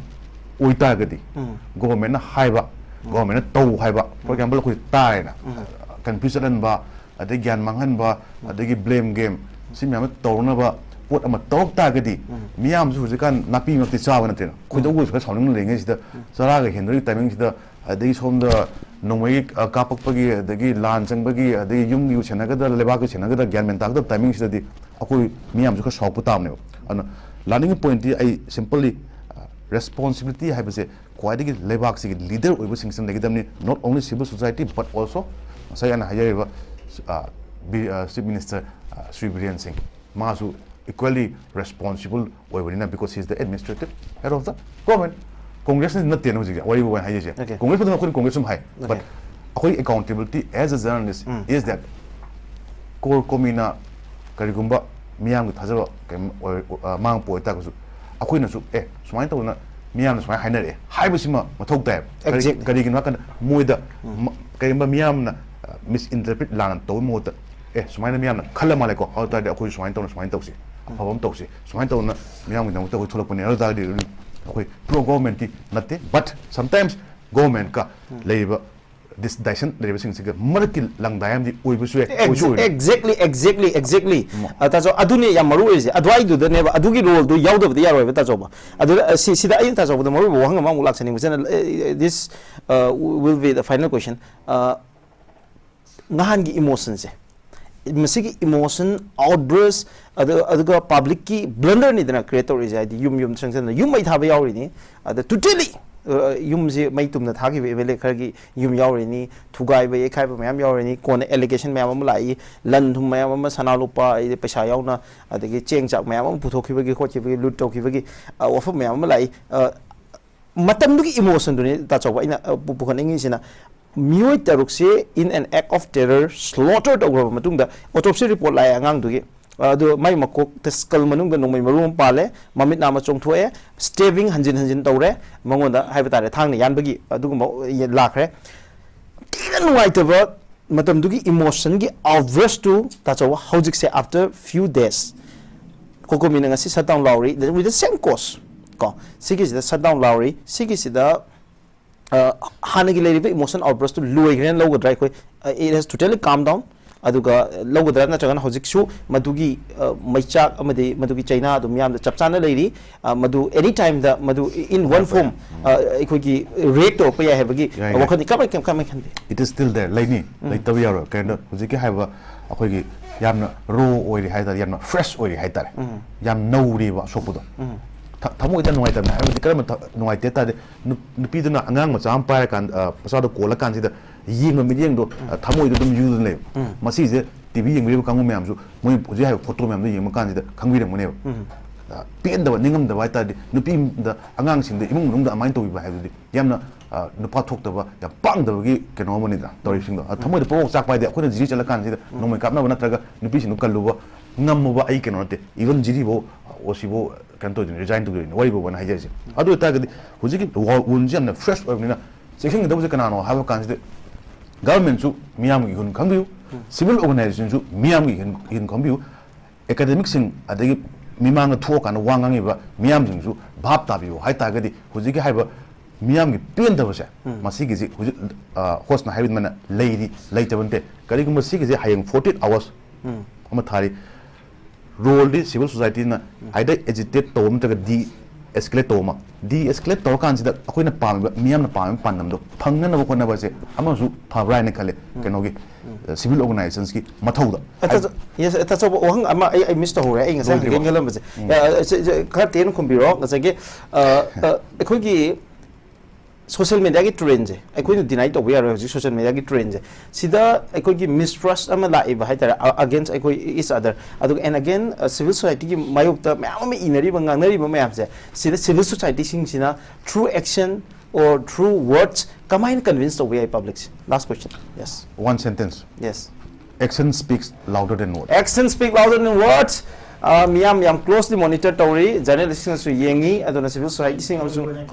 ꯑꯣꯏꯇꯥꯔꯒꯗꯤ, ꯒꯣꯔꯃꯦꯟꯠꯅ ꯍꯥꯏꯕ, ꯒꯣꯔꯃꯦꯟꯠꯅ ꯇꯧ ꯍꯥꯏꯕ, for example, ꯑꯩꯈꯣꯏ ꯇꯥꯔꯦꯅ, ꯀꯟꯐ꯭ꯌꯨꯁ ꯆꯠꯍꯟꯕ, ꯑꯗꯩ ꯒ꯭ꯌꯥꯟ ꯃꯥꯡꯍꯟꯕ, ꯑꯗꯒꯤ ꯕ꯭ꯂꯦꯝ ꯒꯦꯝ, ꯁꯤ ꯃꯌꯥꯝꯗꯣ ꯇꯧꯅꯕ ꯄꯣꯠ ꯑꯃ ꯇꯧꯔꯛ ꯇꯥꯔꯒꯗꯤ, ꯃꯤꯌꯥꯝꯁꯨ ꯍꯧꯖꯤꯛꯀꯥꯟ ꯅꯥꯄꯤ ꯃꯔꯛꯇ ꯆꯥꯕ ꯅꯠꯇꯦꯅ, ꯈꯣꯏꯗꯧꯁꯨ ꯈꯔ ꯁꯥꯎꯅꯤꯡꯅ ꯂꯩꯔꯤꯉꯩꯁꯤꯗ, ꯆꯔꯥꯒ ꯍꯦꯟꯗꯣꯏꯒꯤ ꯇꯥꯏꯃꯤꯡꯁꯤꯗ, ꯑꯗꯒꯤ ꯁꯣꯝꯗ ꯅꯣꯡꯃꯩꯒꯤ, ꯑ, ꯀꯥꯞꯄꯛꯄꯒꯤ, ꯑꯗꯒꯤ ꯂꯥꯟ ꯆꯪꯕꯒꯤ, ꯑꯗꯒꯤ ꯌꯨꯝꯒꯤ ꯁꯦꯟꯅꯒꯗ꯭ꯔꯥ, ꯂꯩꯕꯥꯛꯀꯤ ꯁꯦꯟꯅꯒꯗ꯭ꯔꯥ, ꯒ꯭ꯌꯥꯟ ꯃꯦꯟ ꯇꯥꯒꯗꯕ ꯇꯥꯏꯃꯤꯡꯁꯤꯗꯗꯤ ꯑꯩꯈꯣꯏ ꯃꯤꯌꯥꯝꯁꯨ ꯈꯔ ꯁꯥꯎꯔꯛꯄ ꯇꯥꯕꯅꯦꯕ꯫ ꯑꯗꯨꯅ ꯂꯥꯛꯅꯤꯡꯉꯤ ꯄꯣꯏꯟꯠꯇꯤ ꯑꯩ simply, ꯑ, ꯔꯦꯁꯄꯣꯟꯁꯤꯕꯤꯂꯤꯇꯤ ꯍꯥꯏꯕꯁꯦ ꯈ꯭ꯋꯥꯏꯗꯒꯤ ꯂꯩꯕꯥꯛꯁꯤꯒꯤ ꯂꯤꯗꯔ ꯑꯣꯏꯕꯁꯤꯡꯁꯤꯅ ꯂꯩꯒꯗꯕꯅꯤ, not only civil society, but also ꯉꯁꯥꯏ ꯑꯩꯅ ꯍꯥꯏꯖꯔꯤꯕ, ꯑ, ꯕꯤ-, ꯑ, ꯆꯤꯐ ꯃꯤꯅꯤꯁꯇꯔ, ꯑ, ꯁ꯭ꯔꯤ ꯕꯤꯔꯦꯟ ꯁꯤꯡ, ꯃꯥꯁꯨ equally responsible ꯑꯣꯏꯕꯅꯤꯅ, because he is the administrative head of the government. ꯀꯣꯡꯒ꯭ꯔꯦꯁꯅ ꯅꯠꯇꯦꯅ ꯍꯧꯖꯤꯛꯁꯦ, ꯋꯥꯔꯤꯕꯨ ꯑꯩꯅ ꯍꯥꯏꯖꯩꯁꯦ꯫ Okay. ꯀꯣꯡꯒ꯭ꯔꯦꯁ ꯃꯇꯝꯗ ꯑꯩꯈꯣꯏꯅ ꯀꯣꯡꯒ꯭ꯔꯦꯁ ꯑꯗꯨꯝ ꯍꯥꯏ, but Okay. ꯑꯩꯈꯣꯏ accountability as a journalist um. is that core ꯀꯣꯃꯤꯅ ꯀꯔꯤꯒꯨꯝꯕ ꯃꯤꯌꯥꯝꯒꯤ ꯊꯥꯖꯕ ꯀꯩꯝ ꯑꯣꯏ-, ꯑ, ꯃꯥꯡꯉꯛꯄ ꯑꯣꯏꯇꯥꯔꯒꯁꯨ, ꯑꯩꯈꯣꯏꯅꯁꯨ, "ꯑꯦ, ꯁꯨꯃꯥꯏꯅ ꯇꯧꯗꯅ ꯃꯤꯌꯥꯝꯅ ꯁꯨꯃꯥꯏꯅ ꯍꯥꯏꯅꯔꯛꯑꯦ" ꯍꯥꯏꯕꯁꯤꯃ ꯃꯊꯧ ꯇꯥꯏꯕ꯫ ꯀꯔꯤ-, Exactly. ꯀꯔꯤꯒꯤꯅꯣ ꯍꯥꯏꯀꯥꯟꯗ ꯃꯣꯏꯗ ꯎꯝ. ꯃ-, ꯀꯔꯤꯒꯨꯝꯕ ꯃꯤꯌꯥꯝꯅ, ꯑ, misinterpret ꯂꯥꯟꯅ ꯇꯧꯕ ꯃꯍꯨꯠꯇ, "ꯑꯦ, ꯁꯨꯃꯥꯏꯅ ꯃꯤꯌꯥꯝꯅ ꯈꯜꯂ ꯃꯥꯜꯂꯦꯀꯣ, ꯑꯗꯨ ꯇꯥꯔꯗꯤ ꯑꯩꯈꯣꯏꯁꯨ ꯁꯨꯃꯥꯏꯅ ꯇꯧꯅ ꯁꯨꯃꯥꯏꯅ ꯇꯧꯁꯤ" ꯑꯐꯕ ꯑꯃ ꯇꯧꯁꯤ, ꯁꯨꯃꯥꯏꯅ ꯇꯧꯗꯅ ꯃꯤꯌꯥꯝꯒꯤꯗꯃꯛꯇ ꯑꯩꯈꯣꯏ ꯊꯣꯛꯂꯛꯄꯅꯦ꯫ ꯑꯗꯨ ꯇꯥꯔꯒꯗꯤ ꯑꯩꯈꯣꯏ ꯄ꯭ꯔꯣ ꯒꯣꯚꯔꯟꯃꯦꯟꯠꯇꯤ ꯅꯠꯇꯦ, but sometimes ꯒꯣꯚꯔꯟꯃꯦꯟꯠꯀ ꯂꯩꯔꯤꯕ ꯗꯤꯁ ꯗꯥꯏꯁꯟ ꯂꯩꯔꯤꯕꯁꯤꯡꯁꯤꯒ ꯃꯔꯛꯀꯤ ꯂꯪꯗꯥꯏ ꯑꯃꯗꯤ ꯑꯣꯏꯕꯁꯨ ꯌꯥꯏ, ꯑꯣꯏꯁꯨ ꯑꯣꯏꯔꯣꯏ꯫ Exactly, exactly, exactly. ꯎꯝ. ꯑ, ꯇꯥꯆꯧ, ꯑꯗꯨꯅꯦ ꯌꯥꯝ ꯃꯔꯨ ꯑꯣꯏꯔꯤꯁꯦ꯫ ꯑꯗꯨꯋꯥꯏꯗꯨꯗꯅꯦꯕ, ꯑꯗꯨꯒꯤ ꯔꯣꯜꯗꯨ ꯌꯥꯎꯗꯕꯗꯤ ꯌꯥꯔꯣꯏꯕ, ꯇꯥꯆꯧꯕ꯫ ꯑꯗꯨꯗ, ꯑ, ꯁꯤ, ꯁꯤꯗ ꯑꯩꯅ ꯇꯥꯆꯧꯕꯗ ꯃꯔꯨ ꯑꯣꯏꯕ ꯋꯥꯍꯪ ꯑꯃꯃꯨꯛ ꯂꯥꯛꯆꯅꯤꯡꯕꯁꯤꯅ, ꯑ, this, uh, will be the final question. ꯑ, ꯅꯍꯥꯟꯒꯤ ꯏꯃꯣꯁꯟꯁꯦ, ꯃꯁꯤꯒꯤ ꯏꯃꯣꯁꯟ ꯑꯥꯎꯠꯕ꯭ꯔꯁ, ꯑꯗꯨ, ꯑꯗꯨꯒ ꯄꯕ꯭ꯂꯤꯛꯀꯤ ꯕ꯭ꯂꯟꯗꯔꯅꯤꯗꯅ ꯀ꯭ꯔꯤꯌꯦꯠ ꯇꯧꯔꯤꯁꯦ꯫ ꯍꯥꯏꯗꯤ ꯌꯨꯝ ꯌꯨꯝ ꯆꯪꯁꯤꯟꯗꯅ ꯌꯨꯝ ꯃꯩ ꯊꯥꯕ ꯌꯥꯎꯔꯤꯅꯤ, ꯑꯗ ꯇꯣꯇꯦꯂꯤ ꯌꯨꯝꯁꯤ ꯃꯩ ꯇꯨꯝꯅ ꯊꯥꯈꯤꯕ ꯑꯦꯝ ꯑꯦꯜ ꯑꯦ ꯈꯔꯒꯤ ꯌꯨꯝ ꯌꯥꯎꯔꯤꯅꯤ, ꯊꯨꯒꯥꯏꯕ ꯌꯩꯈꯥꯏꯕ ꯃꯌꯥꯝ ꯌꯥꯎꯔꯤꯅꯤ꯫ ꯀꯣꯟꯅ ꯑꯦꯂꯤꯒꯦꯁꯟ ꯃꯌꯥꯝ ꯑꯃ ꯂꯥꯛꯏ, ꯂꯟ ꯊꯨꯝ ꯃꯌꯥꯝ ꯑꯃ, ꯁꯅꯥ ꯂꯨꯄꯥ, ꯑꯗꯩ ꯄꯩꯁꯥ ꯌꯥꯎꯅ, ꯑꯗꯒꯤ ꯆꯦꯡ ꯆꯥꯛ ꯃꯌꯥꯝ ꯑꯃ ꯄꯨꯊꯣꯛꯈꯤꯕꯒꯤ ꯈꯣꯠꯈꯤꯕꯒꯤ, ꯂꯨꯠ ꯇꯧꯈꯤꯕꯒꯤ, ꯑ, ꯋꯥꯐꯝ ꯃꯌꯥꯝ ꯑꯃ ꯂꯥꯛꯏ꯫ ꯑ, ꯃꯇꯝꯗꯨꯒꯤ ꯏꯃꯣꯁꯟꯗꯨꯅꯤ ꯇꯥꯆꯧꯕ ꯑꯩꯅ, ꯑ, ꯄꯨ-, ꯄꯨꯈꯠꯅꯤꯡꯉꯤꯁꯤꯅ꯫ ꯃꯤꯑꯣꯏ ꯇꯔꯨꯛꯁꯦ in an act of terror slaughter ꯇꯧꯈ꯭ꯔꯕ ꯃꯇꯨꯡꯗ, ꯑꯣꯇꯣꯞꯁꯤ ꯔꯤꯄꯣꯔꯠ ꯂꯥꯛꯑꯦ ꯑꯉꯥꯡꯗꯨꯒꯤ, ꯑꯗꯣ ꯃꯥꯏ ꯃꯀꯣꯛꯇ ꯁ꯭ꯀꯜ ꯃꯅꯨꯡꯗ ꯅꯣꯡꯃꯩ ꯃꯔꯨ ꯑꯃ ꯄꯥꯜꯂꯦ, ꯃꯃꯤꯠ ꯅꯥ ꯑꯃ ꯆꯣꯡꯊꯣꯛꯑꯦ, ꯁ꯭ꯇꯦꯕꯤꯡ ꯍꯟꯖꯤꯟ ꯍꯟꯖꯤꯟ ꯇꯧꯔꯦ ꯃꯉꯣꯟꯗ, ꯍꯥꯏꯕ ꯇꯥꯔꯦ, ꯊꯥꯡꯅ ꯌꯥꯟꯕꯒꯤ ꯑꯗꯨꯒꯨꯝꯕ ꯂꯥꯛꯈ꯭ꯔꯦ꯫ ꯊꯤꯅ ꯅꯨꯡꯉꯥꯏꯇꯕ ꯃꯇꯝꯗꯨꯒꯤ ꯏꯃꯣꯁꯟꯒꯤ ꯑꯥꯎꯠꯕ꯭ꯔꯁꯇꯨ ꯇꯥꯆꯧꯕ ꯍꯧꯖꯤꯛꯁꯦ, after few days, ꯀꯣꯀꯣꯃꯤꯅ ꯉꯁꯤ ꯁꯠ down ꯂꯥꯎꯔꯤ, with the same cause꯫ ꯀꯣ, ꯁꯤꯒꯤꯁꯤꯗ ꯁꯠ ꯗꯥꯎꯟ ꯂꯥꯎꯔꯤ꯫ ꯁꯤꯒꯤꯁꯤꯗ, ꯑ, ꯍꯥꯟꯅꯒꯤ ꯂꯩꯔꯤꯕ ꯏꯃꯣꯁꯟ ꯑꯥꯎꯠꯕ꯭ꯔꯁꯇꯨ ꯂꯣꯏꯈ꯭ꯔꯦꯅ ꯂꯧꯒꯗ꯭ꯔꯥ ꯑꯩꯈꯣꯏ? ꯑ, it has totally calmed down꯫ ꯑꯗꯨꯒ ꯂꯧꯒꯗ꯭ꯔꯥ, ꯅꯠꯇ꯭ꯔꯒꯅ ꯍꯧꯖꯤꯛꯁꯨ ꯃꯗꯨꯒꯤ, ꯑ, ꯃꯩꯆꯥꯛ ꯑꯃꯗꯤ ꯃꯗꯨꯒꯤ ꯆꯩꯅꯥ ꯑꯗꯨꯝ ꯃꯤꯌꯥꯝꯗ ꯆꯞ ꯆꯥꯅ ꯂꯩꯔꯤ꯫ ꯑ, ꯃꯗꯨ any time ꯗ ꯃꯗꯨ in one form, ꯑ, ꯑꯩꯈꯣꯏꯒꯤ ꯔꯤꯌꯦꯛ ꯇꯧꯔꯛꯄ ꯌꯥꯏ ꯍꯥꯏꯕꯒꯤ ꯌꯥꯏ, ꯌꯥꯏ꯫ ꯋꯥꯈꯜꯗꯤ ꯀꯃꯥꯏ-, ꯀꯃꯥꯏ-, ꯀꯃꯥꯏ ꯈꯟꯕꯤ? It is still there. ꯂꯩꯅꯤ, ꯂꯩꯇꯕ ꯌꯥꯔꯣꯏ꯫ ꯀꯩꯅꯣ, ꯍꯧꯖꯤꯛꯀꯤ ꯍꯥꯏꯕ ꯑꯩꯈꯣꯏꯒꯤ ꯌꯥꯝꯅ ꯔꯣ ꯑꯣꯏꯔꯤ ꯍꯥꯏꯇꯥꯔꯦ, ꯌꯥꯝꯅ ꯐ꯭ꯔꯦꯁ ꯑꯣꯏꯔꯤ ꯍꯥꯏꯇꯥꯔꯦ, ꯌꯥꯝ ꯅꯧꯔꯤꯕ ꯑꯁꯣꯛꯄꯗꯣ꯫ ꯊ-, ꯊꯃꯣꯏꯗ ꯅꯨꯡꯉꯥꯏꯇꯕꯅꯦ ꯍꯥꯏꯕꯗꯤ ꯀꯔꯝꯕ ꯊ-, ꯅꯨꯡꯉꯥꯏꯇꯦ ꯍꯥꯏ ꯇꯥꯔꯗꯤ, ꯅꯨ-, ꯅꯨꯄꯤꯗꯨꯅ ꯑꯉꯥꯡ ꯃꯆꯥ ꯑꯃ ꯄꯥꯏꯔꯀꯥꯟꯗ, ꯑ, ꯃꯆꯥꯗꯣ ꯀꯣꯜꯂꯀꯥꯟꯁꯤꯗ ꯌꯦꯡꯕ ꯃꯤꯠꯌꯦꯡꯗꯣ, ꯑ, ꯊꯃꯣꯏꯗ ꯑꯗꯨꯝ ꯌꯨꯗꯅ ꯂꯩꯕ꯫ ꯃꯁꯤꯁꯦ ꯇꯤ ꯚꯤ ꯌꯦꯡꯕꯤꯔꯤꯕ ꯀꯥꯡꯕꯨ ꯃꯌꯥꯝꯁꯨ ꯃꯣꯏ ꯍꯧꯖꯤꯛ ꯍꯥꯏꯔꯤꯕ ꯐꯣꯇꯣ ꯃꯌꯥꯝꯗꯣ ꯌꯦꯡꯕ ꯀꯥꯟꯁꯤꯗ ꯈꯪꯕꯤꯔꯝꯒꯅꯦꯕ꯫ ꯑ, ꯄꯦꯟꯗꯕ, ꯅꯤꯡꯉꯝꯗꯕ ꯍꯥꯏ ꯇꯥꯔꯗꯤ, ꯅꯨꯄꯤꯗ, ꯑꯉꯥꯡꯁꯤꯡꯗ, ꯏꯃꯨꯡ ꯃꯅꯨꯡꯗ ꯑꯗꯨꯃꯥꯏꯅ ꯇꯧꯕꯤꯕ ꯍꯥꯏꯕꯗꯨꯗꯤ ꯌꯥꯝꯅ, ꯑ, ꯅꯨꯄꯥ ꯊꯣꯛꯇꯕ, ꯌꯥꯝ ꯄꯥꯡꯗꯕꯒꯤ ꯀꯩꯅꯣ ꯑꯃꯅꯤꯗꯅ ꯇꯧꯔꯤꯕꯁꯤꯡꯗꯣ꯫ ꯑ, ꯊꯃꯣꯏꯗ ꯄꯣꯛ ꯆꯥꯛꯄ ꯍꯥꯏꯗꯤ ꯑꯩꯈꯣꯏꯅ ꯖꯤꯔꯤ ꯆꯠꯂꯀꯥꯟꯁꯤꯗ ꯅꯣꯡꯃꯩ ꯀꯥꯞꯅꯕ ꯅꯠꯇ꯭ꯔꯒ ꯅꯨꯄꯤꯁꯤꯡꯗꯣ ꯀꯜꯂꯨꯕ ꯉꯝꯃꯨꯕ ꯑꯩ ꯀꯩꯅꯣ ꯅꯠꯇꯦ, ꯏꯚꯟ ꯖꯤꯔꯤꯐꯧ, ꯑꯣ ꯁꯤꯐꯧ ꯀꯩꯅꯣ ꯇꯧꯗꯣꯏꯅꯤ, ꯔꯤꯖꯥꯏꯟ ꯇꯧꯗꯣꯏꯅꯤ, ꯋꯥꯔꯤꯐꯥꯎꯕꯅ ꯍꯥꯏꯖꯔꯤꯁꯦ꯫ ꯑꯗꯨ ꯑꯣꯏꯇꯥꯔꯒꯗꯤ ꯍꯧꯖꯤꯛꯀꯤ ꯋꯥ-, ꯋꯨꯟꯁꯦ ꯌꯥꯝꯅ ꯐ꯭ꯔꯦꯁ ꯑꯣꯏꯕꯅꯤꯅ ꯆꯦꯛꯁꯤꯟꯒꯗꯕꯁꯦ ꯀꯅꯥꯅꯣ ꯍꯥꯏꯕ ꯀꯥꯟꯁꯤꯗ ꯒꯚꯔꯟꯃꯦꯟꯠꯁꯨ ꯃꯤꯌꯥꯝꯒꯤ ꯏꯍꯨꯟ ꯈꯪꯕꯤꯌꯨ, ꯁꯤꯚꯤꯜ ꯑꯣꯔꯒꯅꯥꯏꯖꯦꯁꯟꯁꯨ ꯃꯤꯌꯥꯝꯒꯤ ꯏꯍꯨꯟ, ꯏꯍꯨꯟ ꯈꯪꯕꯤꯌꯨ, ꯑꯦꯀꯥꯗꯦꯃꯤꯛꯁꯤꯡ ꯑꯗꯒꯤ ꯃꯤꯃꯥꯡꯗ ꯊꯣꯛꯑꯀꯥꯟꯗ ꯋꯥ ꯉꯥꯡꯉꯤꯕ ꯃꯤꯌꯥꯝꯁꯤꯡꯁꯨ ꯚꯥꯞ ꯇꯥꯕꯤꯌꯨ ꯍꯥꯏ ꯇꯥꯔꯒꯗꯤ ꯍꯧꯖꯤꯛꯀꯤ ꯍꯥꯏꯕ ꯃꯤꯌꯥꯝꯒꯤ ꯄꯦꯟꯗꯕꯁꯦ, ꯃꯁꯤꯒꯤꯁꯤ ꯍꯧꯖꯤꯛ ꯍꯣꯁꯅ ꯍꯥꯏꯕ ꯑꯗꯨꯃꯥꯏꯅ ꯂꯩꯔꯤ, ꯂꯩꯇꯕ ꯅꯠꯇꯦ꯫ ꯀꯔꯤꯒꯨꯝꯕ ꯁꯤꯒꯤꯁꯦ ꯍꯌꯦꯡ ꯐꯣꯔꯇꯤ ꯑꯥꯋꯔꯁ ꯑꯃ ꯊꯥꯔꯤ, ꯔꯣꯜꯗꯤ ꯁꯤꯚꯤꯜ ꯁꯣꯁꯥꯏꯇꯤꯅ ꯑꯥꯏꯗꯔ ꯑꯦꯖꯤꯇꯦꯠ ꯇꯧꯕ ꯅꯠꯇ꯭ꯔꯒ ꯗꯤ ꯑꯦꯁꯀꯦꯂꯦꯠ ꯇꯧꯕ ꯑꯃ, ꯗꯤ ꯑꯦꯁꯀꯦꯂꯦꯠ ꯇꯧꯔꯀꯥꯟꯁꯤꯗ ꯑꯩꯈꯣꯏꯅ ꯄꯥꯝꯃꯤꯕ, ꯃꯤꯌꯥꯝꯅ ꯄꯥꯝꯃꯤꯕ ꯄꯥꯟꯗꯝꯗꯣ ꯐꯪꯅꯅꯕ ꯍꯣꯠꯅꯕꯁꯦ ꯑꯃꯁꯨ ꯐꯕ꯭ꯔꯥ ꯍꯥꯏꯅ ꯈꯜꯂꯦ꯫ ꯀꯩꯅꯣꯒꯤ ꯁꯤꯚꯤꯜ ꯑꯣꯔꯒꯅꯥꯏꯖꯦꯁꯟꯁꯀꯤ ꯃꯊꯧꯗ꯫ ꯑꯆꯧꯕ ꯋꯥꯍꯪ ꯑꯃ ꯑꯩ ꯑꯩ ꯃꯤꯁ ꯇꯧꯍꯧꯔꯦ, ꯑꯩ ꯉꯁꯥꯏ ꯍꯪꯒꯦꯅ ꯈꯜꯂꯝꯕꯁꯦ꯫ ꯈꯔ ꯇꯦꯟꯅ ꯈꯨꯝꯕꯤꯔꯣ꯫ ꯉꯁꯥꯏꯒꯤ ꯑꯩꯈꯣꯏꯒꯤ ꯁꯣꯁꯤꯌꯦꯜ ꯃꯦꯗꯤꯌꯥꯒꯤ ꯇ꯭ꯔꯦꯟꯁꯦ ꯑꯩꯈꯣꯏꯅ ꯗꯤꯅꯥꯏ ꯇꯧꯕ ꯌꯥꯔꯣꯏ꯫ ꯍꯧꯖꯤꯛ ꯁꯣꯁꯤꯌꯦꯜ ꯃꯦꯗꯤꯌꯥꯒꯤ ꯇ꯭ꯔꯦꯟꯁꯦ, ꯁꯤꯗ ꯑꯩꯈꯣꯏꯒꯤ ꯃꯤꯁꯇ꯭ꯔꯁ ꯑꯃ ꯂꯥꯛꯏꯕ ꯍꯥꯏꯇꯥꯔꯦ, ꯑꯒꯦꯟꯁ ꯑꯩꯈꯣꯏ ꯏꯁ ꯑꯗꯔ꯫ ꯑꯗꯨꯒ ꯑꯦꯟ ꯑꯒꯦꯟ ꯁꯤꯚꯤꯜ ꯁꯣꯁꯥꯏꯇꯤꯒꯤ ꯃꯥꯌꯣꯛꯇ ꯃꯌꯥꯝ ꯑꯃ ꯏꯅꯔꯤꯕ, ꯉꯥꯡꯅꯔꯤꯕ ꯃꯌꯥꯝꯁꯦ, ꯁꯤꯗ ꯁꯤꯚꯤꯜ ꯁꯣꯁꯥꯏꯇꯤꯁꯤꯡꯁꯤꯅ through action or through words ꯀꯃꯥꯏꯅ ꯀꯟꯚꯤꯟꯁ ꯇꯧꯕ ꯌꯥꯏ ꯄꯕ꯭ꯂꯤꯛꯁꯦ? Last question. Yes. One sentence. Yes. Action speaks louder than words. Action speak louder than words. ꯃꯤꯌꯥꯝ ꯌꯥꯝ ꯀ꯭ꯂꯣꯁꯂꯤ ꯃꯣꯅꯤꯇꯔ ꯇꯧꯔꯤ, ꯖꯔꯅꯦꯂꯤꯁꯁꯤꯡꯅꯁꯨ ꯌꯦꯡꯉꯤ, ꯑꯗꯨꯅ ꯁꯤꯚꯤꯜ ꯁꯣꯁꯥꯏꯇꯤꯁꯤꯡ ꯑꯃꯁꯨ